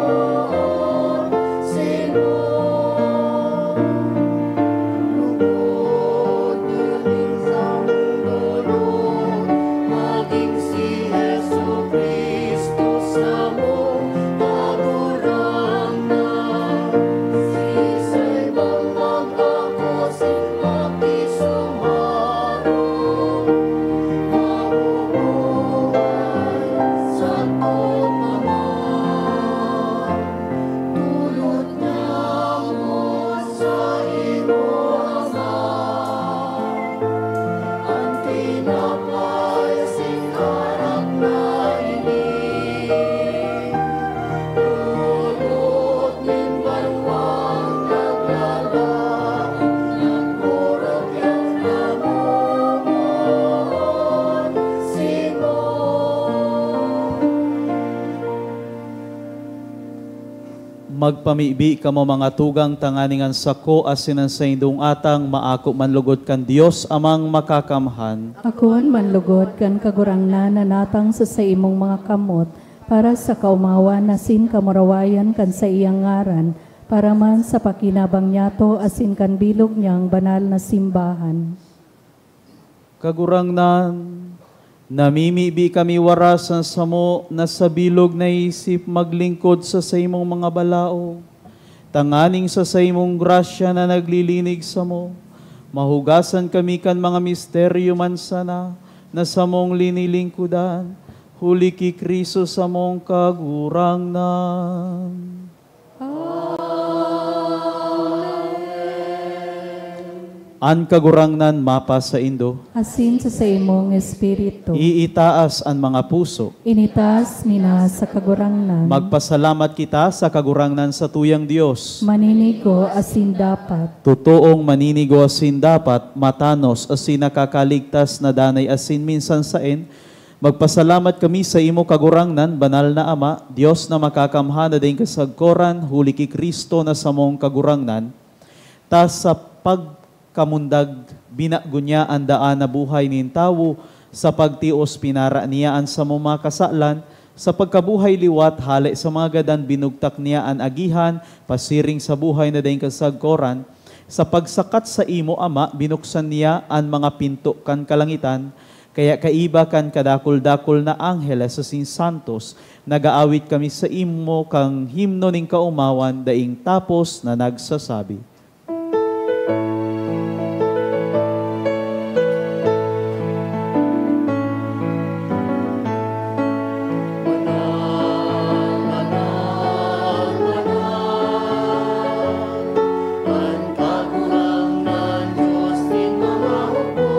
simo. Lugod nin samong dolon, magin si Jesu-Cristo samong Kagurangnan. Siisay mang mag-ako asin makisumaro, mabubuhay sagkod pa man. Tulod niya mo sa imo, Ama, an tinapay sin arak na ini. Tulod nin banwang naglalaom, nagrurukyaw, namumuot simo. Magpamibi kamo, mga tugang, tanganing an sako asin an saindong atang maako man logod kan Dios Amang Makakamhan. Akoon man logod kan Kagurangnan na natang sa saimong mga kamot, para sa kaomawan asin kamurawayan kan saiyang ngaran, para man sa pakinabang niyato asin kan bilog niyang banal na simbahan. Kagurangnan, namimibi kami waras an samo na sa bilog na isip maglingkod sa saimong mga balaog, tanganing sa saimong grasya na naglilinig samo, mahugasan kami kan mga misteryo man sana na samong linilingkodan, Huli ki Cristo samong Kagurangnan. An Kagurangnan mapasaindo. Asin sa saimong espiritu. Iitaas an mga puso. Initaas mi na sa Kagurangnan. Magpasalamat kita sa Kagurangnan sa tuyang Dios. Maninigo asin dapat. Totoong maninigo asin dapat, matanos asin nakakaligtas na danay asin minsan saen, magpasalamat kami sa imo, Kagurangnan, Banal na Ama, Dios na makakamhan na daing kasagkoran, huli ki Cristo na samong Kagurangnan, ta sa pagkamundag, binago niya an daan na buhay nin tawo, sa pagtios, pinara niya an samong mga kasalan, sa pagkabuhay liwat, hale sa mga gadan, binugtak niya an agihan, pasiring sa buhay na daing kasagkoran, sa pagsakat sa imo, Ama, binuksan niya an mga pinto kan kalangitan, kaya kaiba kan kadakul-dakul na angheles asin santos, nag-aawit kami sa imo kan himno nin kaomawan daing tapos na nagsasabi. An Kagurangnan, Dios nin mga hukbo,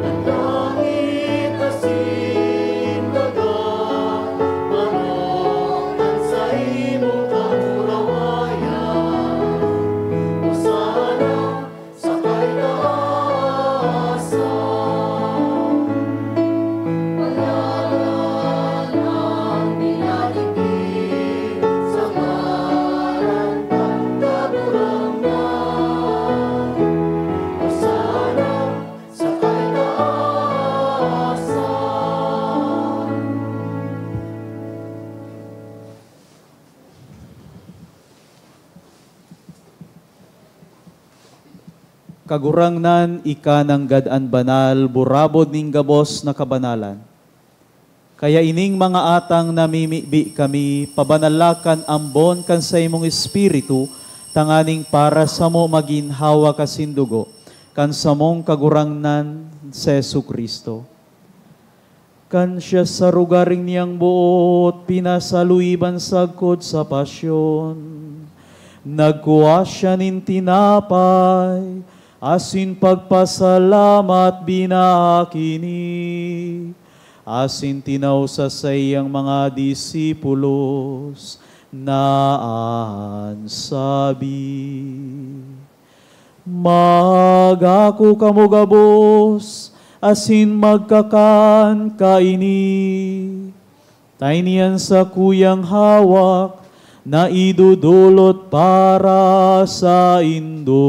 an langit asin daga, manongkan sa imong kamurawayan. Hosana sa kaitaasan. Payagan an pinadigdi sa ngaran kan Kagurangnan. Hosana sa kaitaasan. Kagurangnan, ika nanggad an banal, burabod nin gabos na kabanalan. Kaya ining mga atang namimibi kami, pabanala kan ambon kan saimong Espiritu, tanganing para samo magin hawak asin dugo kan samong Kagurangnan, si Jesu-Cristo. Kan siya sa rugaring niyang boot pinasaluiban sagkod sa pasyon, nagkua siya nin tinapay, asin pagpasalamat, binaak ini, asin tinao sa saiyang mga disipulos, na an sabi, "Mag-ako kamo gabos asin magkakan kaini. Ta ini an sakuyang hawak na idodolot para saindo."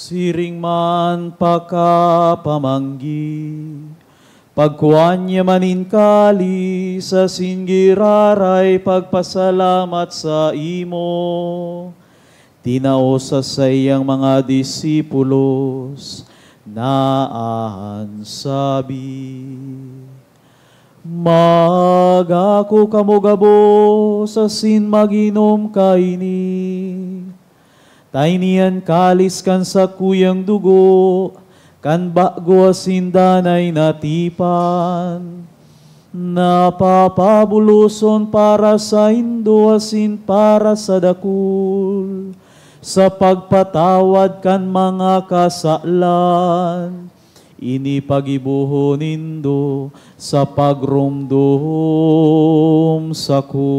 Siring man pakapamanggi, pagkua niya man nin kalis asin giraray pagpasalamat saimo, tinao sa saiyang mga disipulos, na an sabi, "Mag-ako kamo gabos asin mag-inom kaini. Ta ini an kalis kan sakuyang dugo kan bago asin danay na tipan, na papabuloson para saindo asin para sa dakul, sa pagpatawad kan mga kasalan. Ini paggibohon nindo sa pagromdom sako."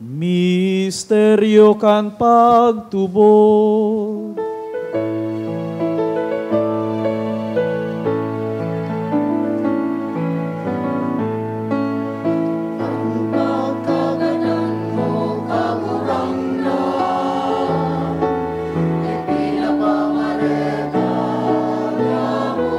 Misteryo kan pagtubod. An pagkagadan mo, Kagurangnan, ipinapamareta niamo.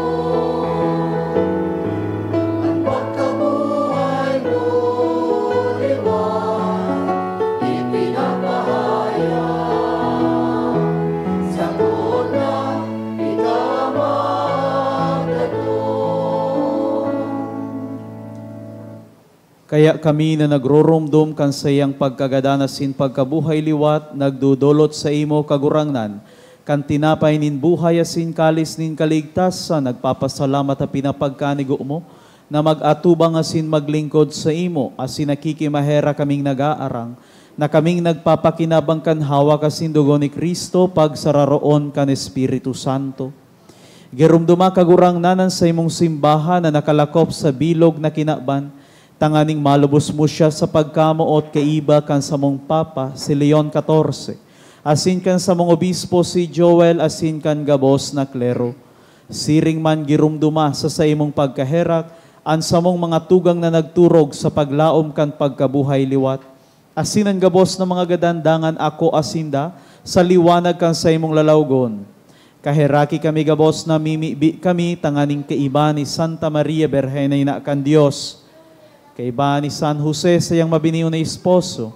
Kaya kami na nagroromdom kan saiyang pagkagadan asin pagkabuhay liwat, nagdodolot saimo, Kagurangnan, kan tinapay nin buhay asin kalis nin kaligtasan, nagpapasalamat ta pinapagkanigo mo na mag-atubang asin maglingkod saimo, asin nakikimaherak kaming nag-aarang na kaming nagpapakinabang kan hawak asin dugo ni Cristo, pagsararoon kan Espiritu Santo. Giromdoma, Kagurangnan, an saimong simbahan na nakalakop sa bilog na kinaban, tanganing malubos mo siya sa pagkamoot kaiba kan samong Papa, si Leon catorce, asin kan samong Obispo, si Joel, asin kan gabos na klero. Siring man, giromdoma sa saimong pagkaherak an samong mga tugang na nagturog sa paglaom kan pagkabuhay liwat, asin an gabos na mga gadan dangan akoa sinda sa liwanag kan saimong lalawgon. Kaheraki kami gabos, namimibi kami tanganing kaiba ni Santa Maria Birhen na ina kan Dios, kaiba ni San Jose, saiyang mabiniyo na esposo,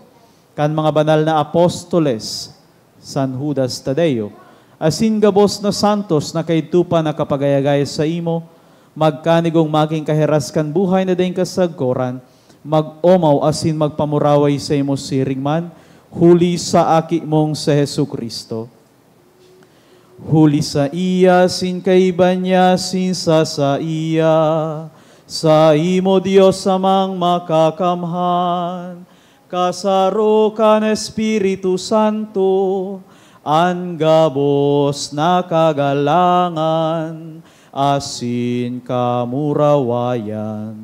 kan mga banal na apostoles, San Judas Tadeo, asin gabos na santos na kaidto pa nakapagayagay saimo, magkanigong magin kahiras kan buhay na daing kasagkoran, mag-omaw asin magpamuraway saimo siring man, huli sa Aki mong si Jesu-Cristo. Huli saiya, asin kaiba niya, asin sa saiya, saimo, Dios Amang Makakamhan, kasaro kan Espiritu Santo, an gabos na kagalangan asin kamurawayan,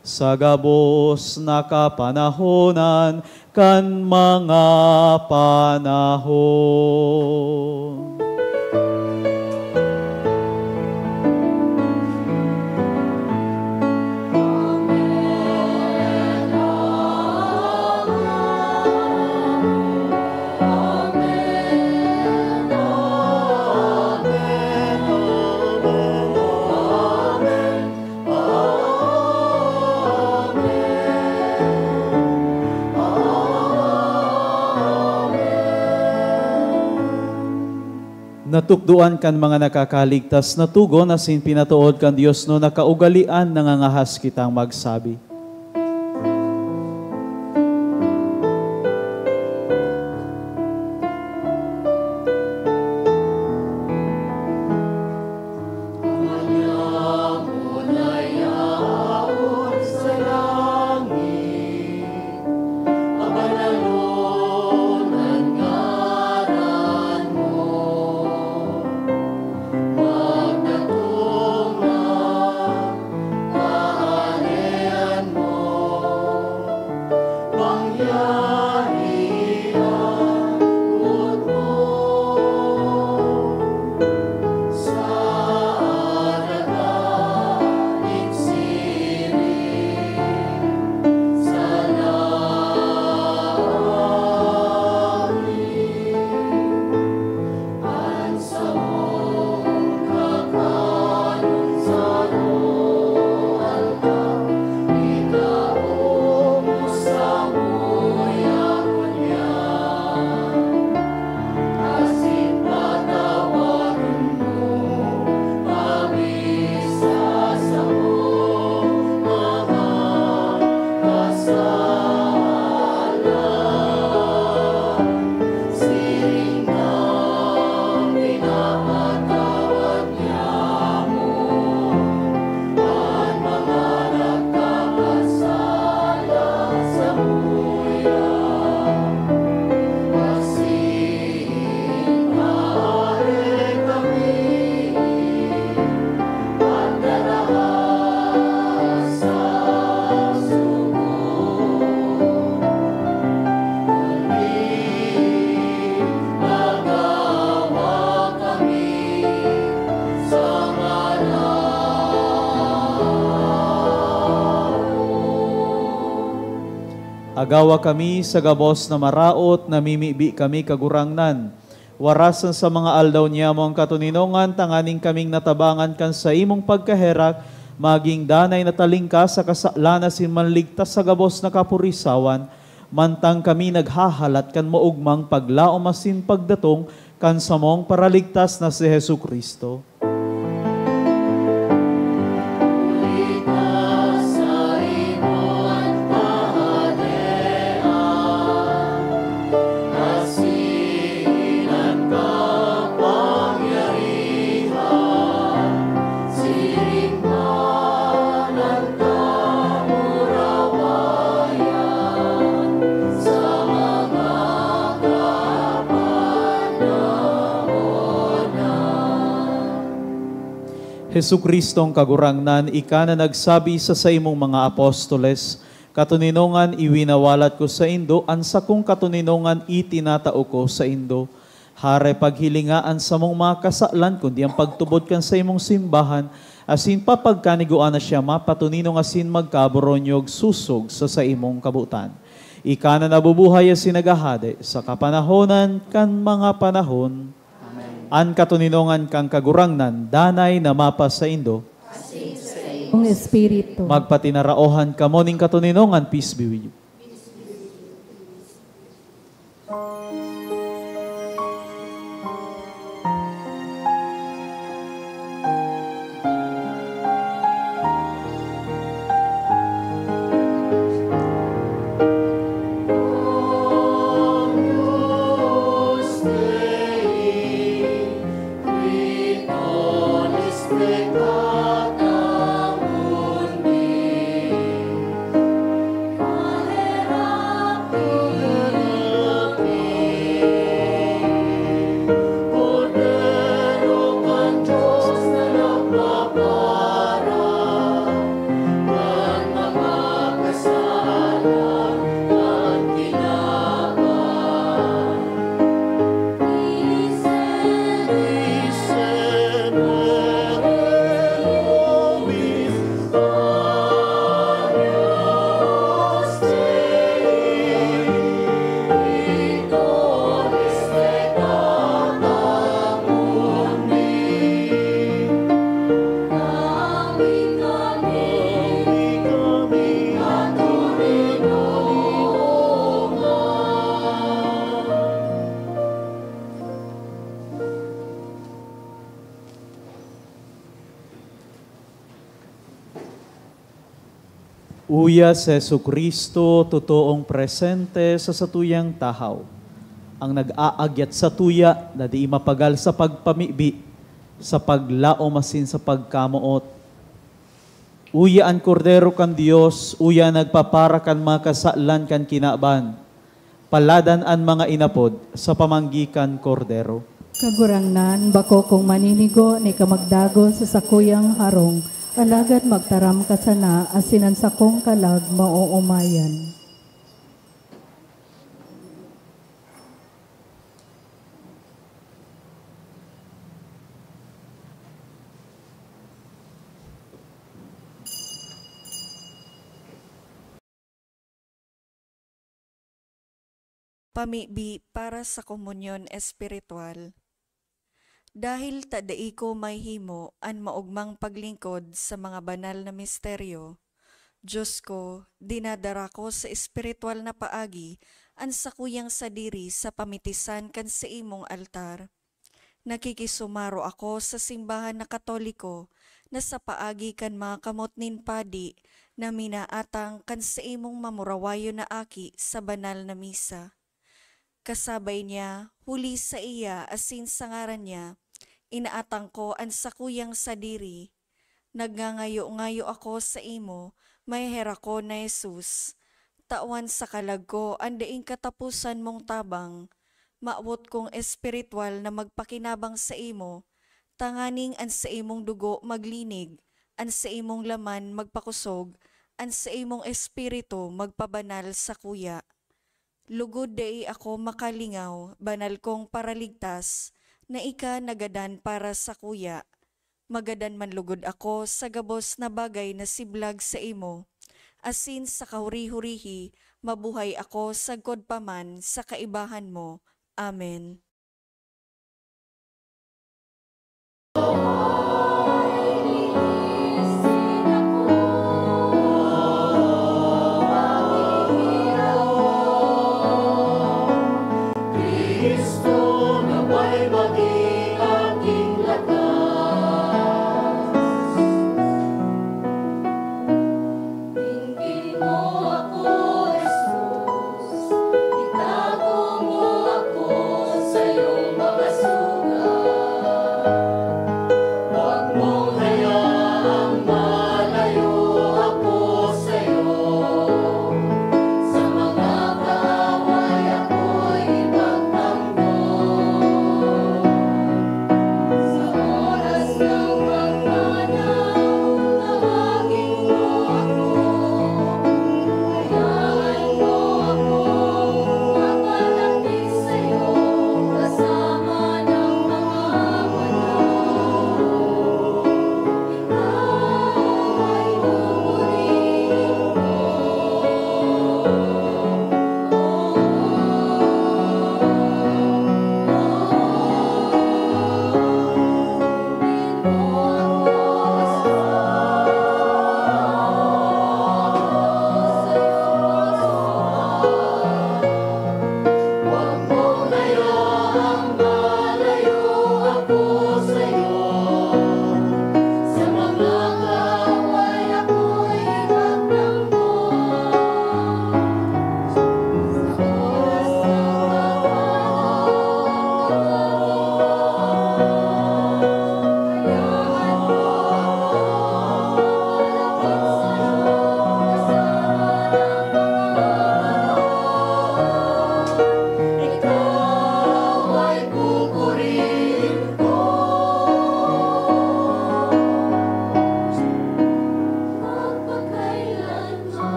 sa gabos na kapanahonan kan mga panahon. Natukdoan kan mga nakakaligtas na togon asin pinatood kan Dios no nakaugalean nangangahas kitang magsabi. Agawa kami sa gabos na maraot, namimibi kami, Kagurangnan. Warasan sa mga aldaw niyamo an katoninongan, tanganing kaming natabangan kan saimong pagkaherak, magin danay na talingkas sa kasalan asin manligtas sa gabos na kapurisawan, mantang kami naghahalat kan maogmang paglaom asin pagdatong kan samong Paraligtas na si Jesu-Cristo. Jesu-Cristong Kagurangnan, ika na nagsabi sa saimong mga apostoles, "Katoninongan iwinawalat ko saindo, an sakong katoninongan itinatao ko saindo." Hare, paghilinga an samong mga kasalan, kundi an pagtubod kan saimong simbahan, asin papagkanigua na siya mapatoninong asin magkaboronyog sosog sa saimong kabotan. Ika na nabubuhay asin naghahade sa kapanahonan kan mga panahon. Amen. An katoninongan kan Kagurangnan danay na mapasaindo. Ang Espiritu. Magpatinaraohan kamo nin katoninongan, peace be with you. Uya si Jesu-Cristo totoong presente sa satuyang tahaw, ang nag-aagyat satuya na di mapagal sa pagpamibi, sa paglaom asin sa pagkamoot. Uya an Kordero kan Dios, uya an nagpapara kan mga kasalan kan kinaban. Paladan an mga inapod sa pamanggi kan Kordero. Kagurangnan, bako kong maninigo na ika magdagos sa sakuyang harong, alagad magtaram ka sana asin an sakong kalag maoomayan. Pamibi para sa komunyon espiritual. Dahil ta dai ko mahimo an maogmang paglingkod sa mga banal na misteryo, Diyos ko, dinadara ko sa espiritual na paagi an sakuyang sadiri sa pamitisan kan saimong altar. Nakikisumaro ako sa simbahan na Katoliko na sa paagi kan mga kamot nin padi na minaatang kan saimong mamurawayon na aki sa banal na misa. Kasabay niya, huli saiya asin sa ngaran niya, inaatang ko an sakuyang sadiri. Nagngangayo-ngayo ako saimo, maheherak ko na Jesus. Tawan sa kalag ko an daing kataposan mong tabang. Mawot kong espiritual na magpakinabang saimo, tanganing an saimong dugo maglinig, an saimong laman magpakosog, an saimong espiritu magpabanal sakuya. Lugod dai ako makalingaw, banal kong Paraligtas, na ika nagadan para sakuya. Magadan man lugod ako sa gabos na bagay na siblag saimo, asin sa kahuri-hurihi mabuhay ako sagkod pa man sa kaibahan mo. Amen.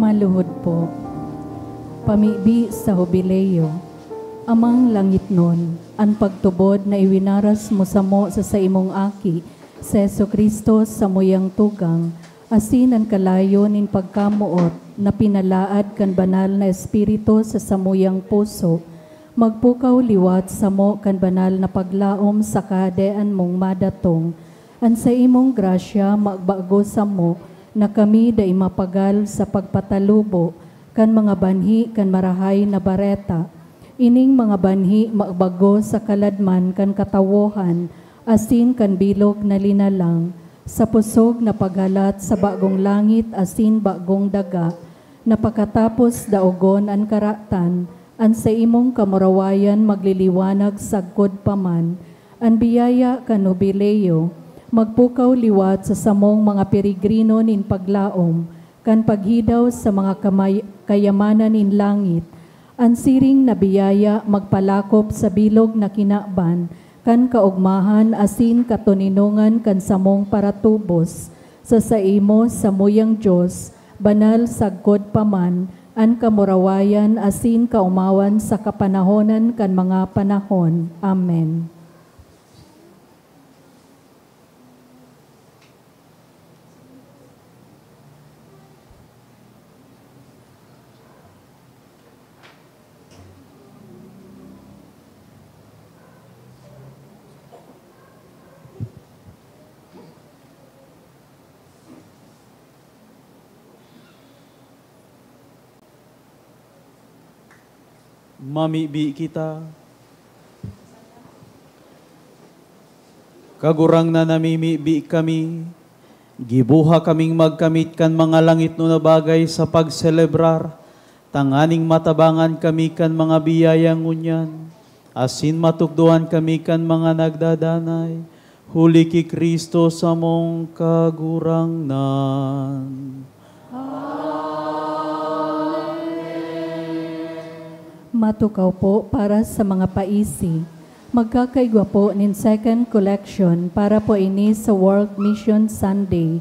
Maluhod po. Pamibi sa Hubileo. Amang langitnon, an pagtubod na iwinaras mo samo sa saimong Aki, si Jesu-Cristo, samuyang tugang, asin an kalayo nin pagkamoot na pinalaad kan Banal na Espiritu sa samuyang puso, magpukaw liwat samo kan banal na paglaom sa Kahadean mong madatong. An saimong grasya magbago samo na kami dai mapagal sa pagpatalubo kan mga banhi kan Marahay na Bareta. Ining mga banhi magbago sa kaladman kan katawohan asin kan bilog na linalang, sa pusog na paghalat sa bagong langit asin bagong daga, na pakatapos daogon an karatan, an saimong kamurawayan magliliwanag sagkod pa man. An biyaya kan Hubileo magpukaw liwat sa samong mga peregrino nin paglaom kan paghidaw sa mga kamay-, kayamanan nin langit. An siring na biyaya magpalakop sa bilog na kinaban kan kaogmahan asin katoninongan kan samong paratubos. Sa saimo, samuyang Dios, banal sagkod pa man an kamurawayan asin kaomawan sa kapanahonan kan mga panahon. Amen. Mamibi kita. Kagurangnan, namimibi kami, giboha kaming magkamit kan mga langitnon na bagay sa pagselebrar, tanganing matabangan kami kan mga biyaya ngunyan, asin matukdoan kami kan mga nagdadanay, huli ki Cristo samong Kagurangnan. Matukaw po para sa mga paisi. Magkakaigwa po nin second collection para po ini sa World Mission Sunday.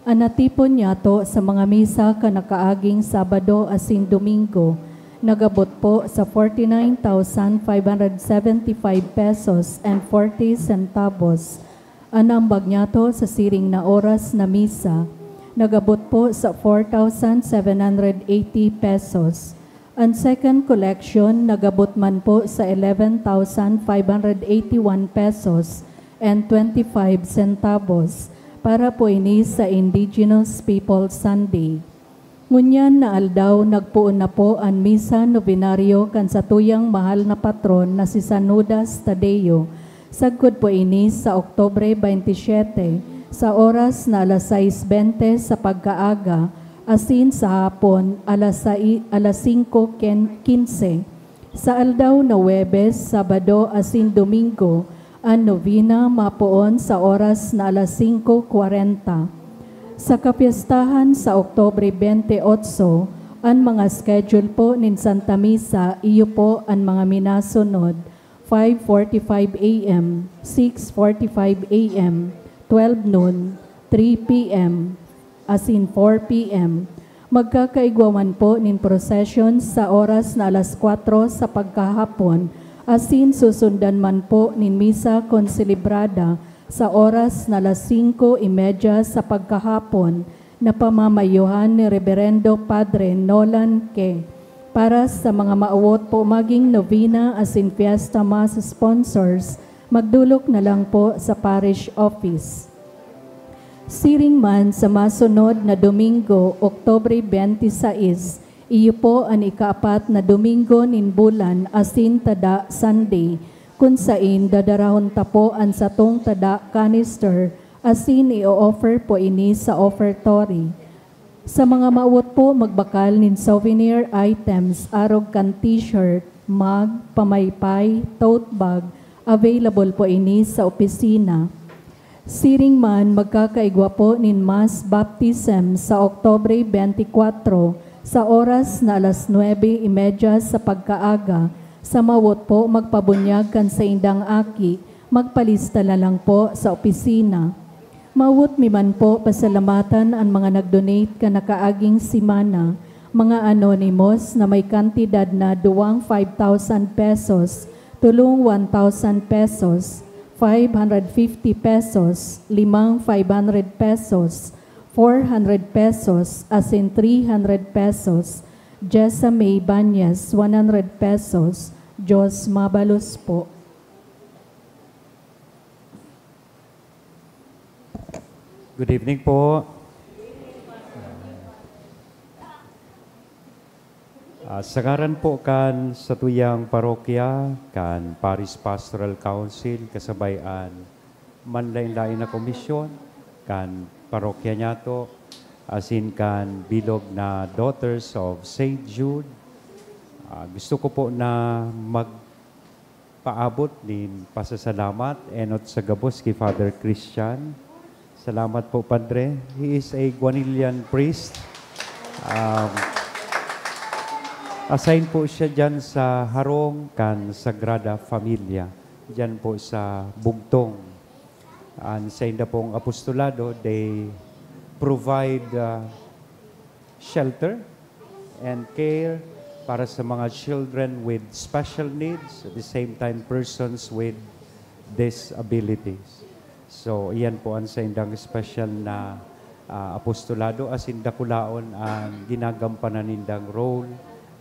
An natipon niyato sa mga misa kan nakaaging Sabado asin Domingo nagabot po sa forty-nine thousand five hundred seventy-five pesos and forty centavos. An ambag niyato sa siring na oras na misa nagabot po sa four thousand seven hundred eighty pesos. An second collection nagabot man po sa eleven thousand five hundred eighty-one pesos and twenty-five centavos para po ini sa Indigenous People Sunday. Ngunyan na aldaw, nagpoon na po an misa novenario kan satuyang mahal na patron na si San Judas Tadeo. Sagkod po ini sa Oktubre twenty-seven, sa oras na alas sais bente sa pagkaaga, asin sa hapon, alas sai-, alas singko ken-, kinse. Sa aldaw na Huwebes, Sabado asin Domingo, an novena mapoon sa oras na alas singko kwarenta. Sa kapyestahan sa Oktubre twenty-eight, an mga schedule po nin Santa Misa iyo po an mga minasunod: five forty-five A M, six forty-five A M, twelve noon, three P M, asin four P M. Magkakaigwa man po nin prosesyon sa oras na alas kwatro sa pagkahapon, asin susundan man po nin misa konselebrada sa oras na alas singko y media sa pagkahapon, na pamamayohan ni Reberendo Padre Nolan Ke. Para sa mga maawot po maging novena asin fiesta mass sponsors, magdolok na lang po sa parish office. Siring man, sa masunod na Domingo, Oktubre twenty-six, iyo po an ikaapat na Domingo nin bulan, asin tada Sunday, kun sain dadarahon ta po an satong tada canister, asin i-o-offer po ini sa offertory. Sa mga maawot po magbakal nin souvenir items, arog kan t-shirt, mug, pamaypay, tote bag, available po ini sa opisina. Siring man, magkakaigwa po nin mass baptism sa Oktubre twenty-four, sa oras na alas nuebe y media sa pagkaaga. Sa maawot po magpabunyag kan saindang aki, magpalista na lang po sa opisina. Maawot mi man po pasalamatan an mga nag-donate kan nakaaging semana, mga anonymous na may kantidad na duwang five thousand pesos, tolong one thousand pesos, five hundred fifty pesos, limang five hundred pesos, four hundred pesos, asin three hundred pesos. Jessa May Banyas, one hundred pesos. Diyos mabalos po. Good evening po. Ah, sa ngaran po kan satuyang parokya, kan Parish Pastoral Council, kasabay an manlaen-laen na komisyon kan parokya niyato, asin kan bilog na Daughters of Saint Jude, ah, gusto ko po na mag- paabot nin pasasalamat enot sa gabos ki Father Christian. Salamat po, Padre. He is a Guanillan priest. Um, assign po siya dyan sa harong kan Sagrada Familia, dyan po sa Bugtong. An sainda pong apostolado, they provide, uh, shelter and care para sa mga children with special needs, at the same time, persons with disabilities. So, iyan po ang saindang special na, ah, apostolado, asin dakulaon ang ginagampanan nindang role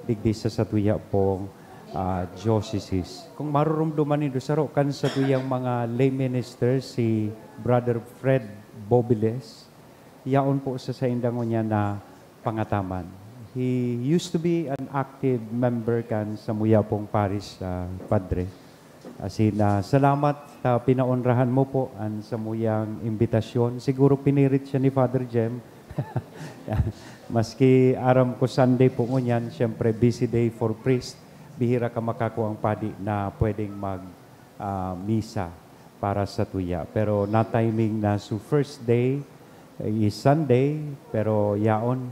digdi sa satuya pong, ah, diocese. Kung marurumduman nindo, saro kan satuyang mga lay minister, si Brother Fred Bobiles, yaon po sa saindang ngunyan na pangataman. He used to be an active member kan samuyang pong parish, ah, Padre. Asin, ah, salamat, ah, pinaonrahan mo po an samuyang imbitasyon. Siguro pinirit siya ni Father Jem. Maski aram ko Sunday po ngunyan, siyempre busy day for priest. Bihira ka makakuang padi na pwedeng mag, ah, misa para sa tuya. Pero na-timing na, so first day is Sunday, pero yaon,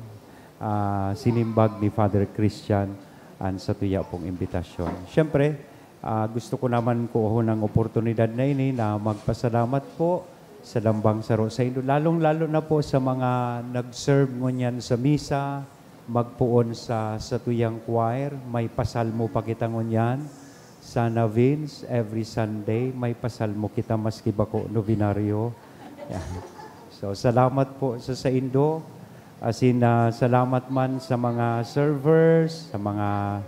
ah, sinimbag ni Father Christian an satuya pong imbitasyon. Siyempre, ah, gusto ko naman kuhon ang oportunidad na ini na magpasalamat po sa lambang saro saindo, lalong-lalo na po sa mga nag-serve ngunyan sa misa, magpoon sa satuyang choir, may pasalmo pa kita ngunyan. Sana, Vince, every Sunday, may pasalmo kita maski bako nobenaryo. Yeah. So, salamat po sa saindo. Asin, ah, salamat man sa mga servers, sa mga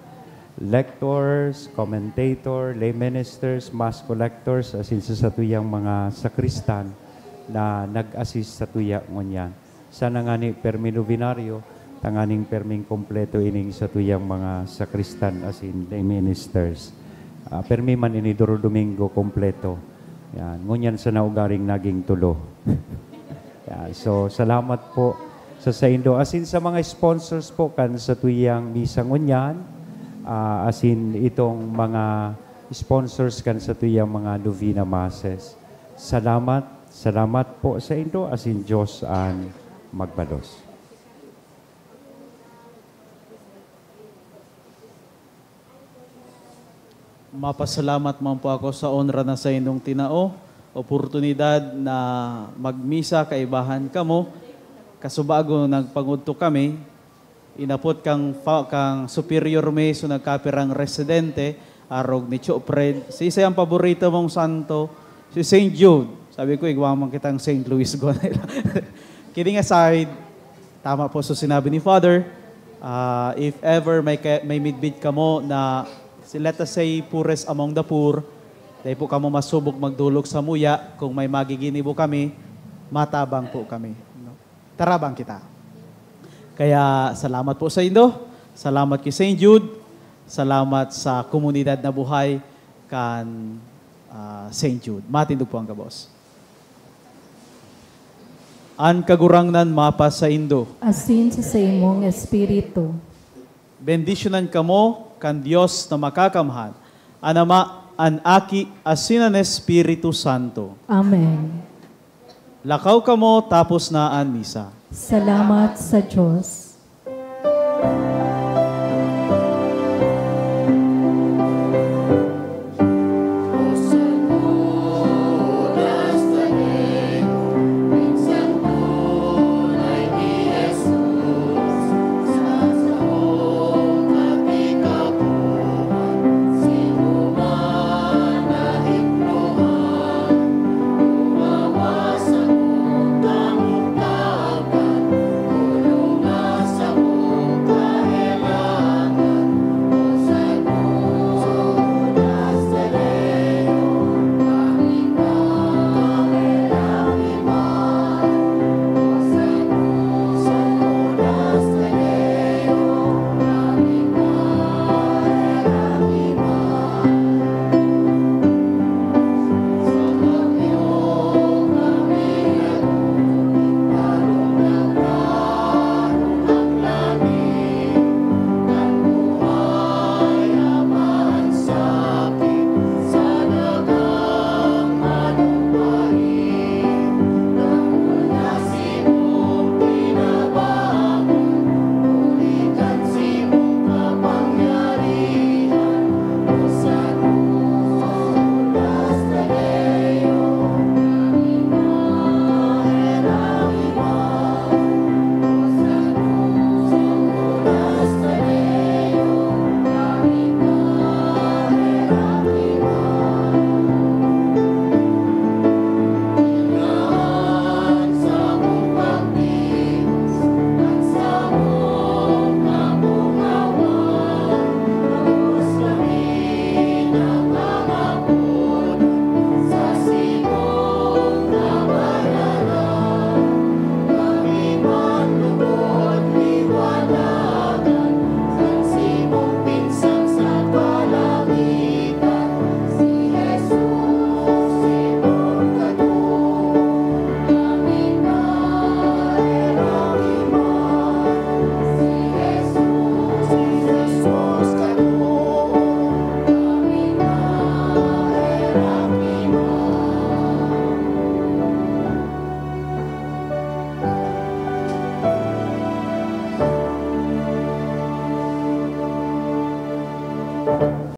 lectors, commentator, lay ministers, mass collectors, asin sa satuyang mga sakristan na nag-assist satuya ngunyan. Sana ngani permi nobenaryo, tanganing perming kompleto ining satuyang mga sakristan asin lay ministers. Ah, permi man ini Doro Domingo kompleto. Yan. Ngunyan sana ugaring naging tulo. Yan. So, salamat po sa saindo. Asin sa mga sponsors po kan satuyang misa ngunyan, ah, asin itong mga sponsors kan satuyang mga novena masses. Salamat, salamat po saindo, asin Diyos an magbalos. Mapasalamat man po ako sa onra na saindong tinao, oportunidad na magmisa kaibahan kamo. Kasubago nagpangudto kami, inapod kang fa-, kang superior mi, so nagkapirang residente, arog ni Cho Fred. Siisay ang paborito mong santo? Si Saint Jude. Sabi ko, "Igwa man kitang Saint Louis Gonzaga." Kidding aside, tama po sa sinabi ni Father. Ah, if ever may ka-, may midbid kamo na, si, let us say, poorest among the poor, dai po kamo masubok magdolok samuya, kung may magiginibo kami, matabang po kami, no? Tarabang kita. Kaya salamat po saindo. Salamat ki Saint Jude. Salamat sa komunidad na buhay kan, ah, Saint Jude. Matindog po ang gabos. An Kagurangnan mapasaindo. Asin sa saimong espiritu. Bendisyonan kamo kan Dios na Makakamhan, an Ama, an Aki, asin an Espiritu Santo. Amen. Lakaw kamo tapos na an misa. Salamat sa Dios.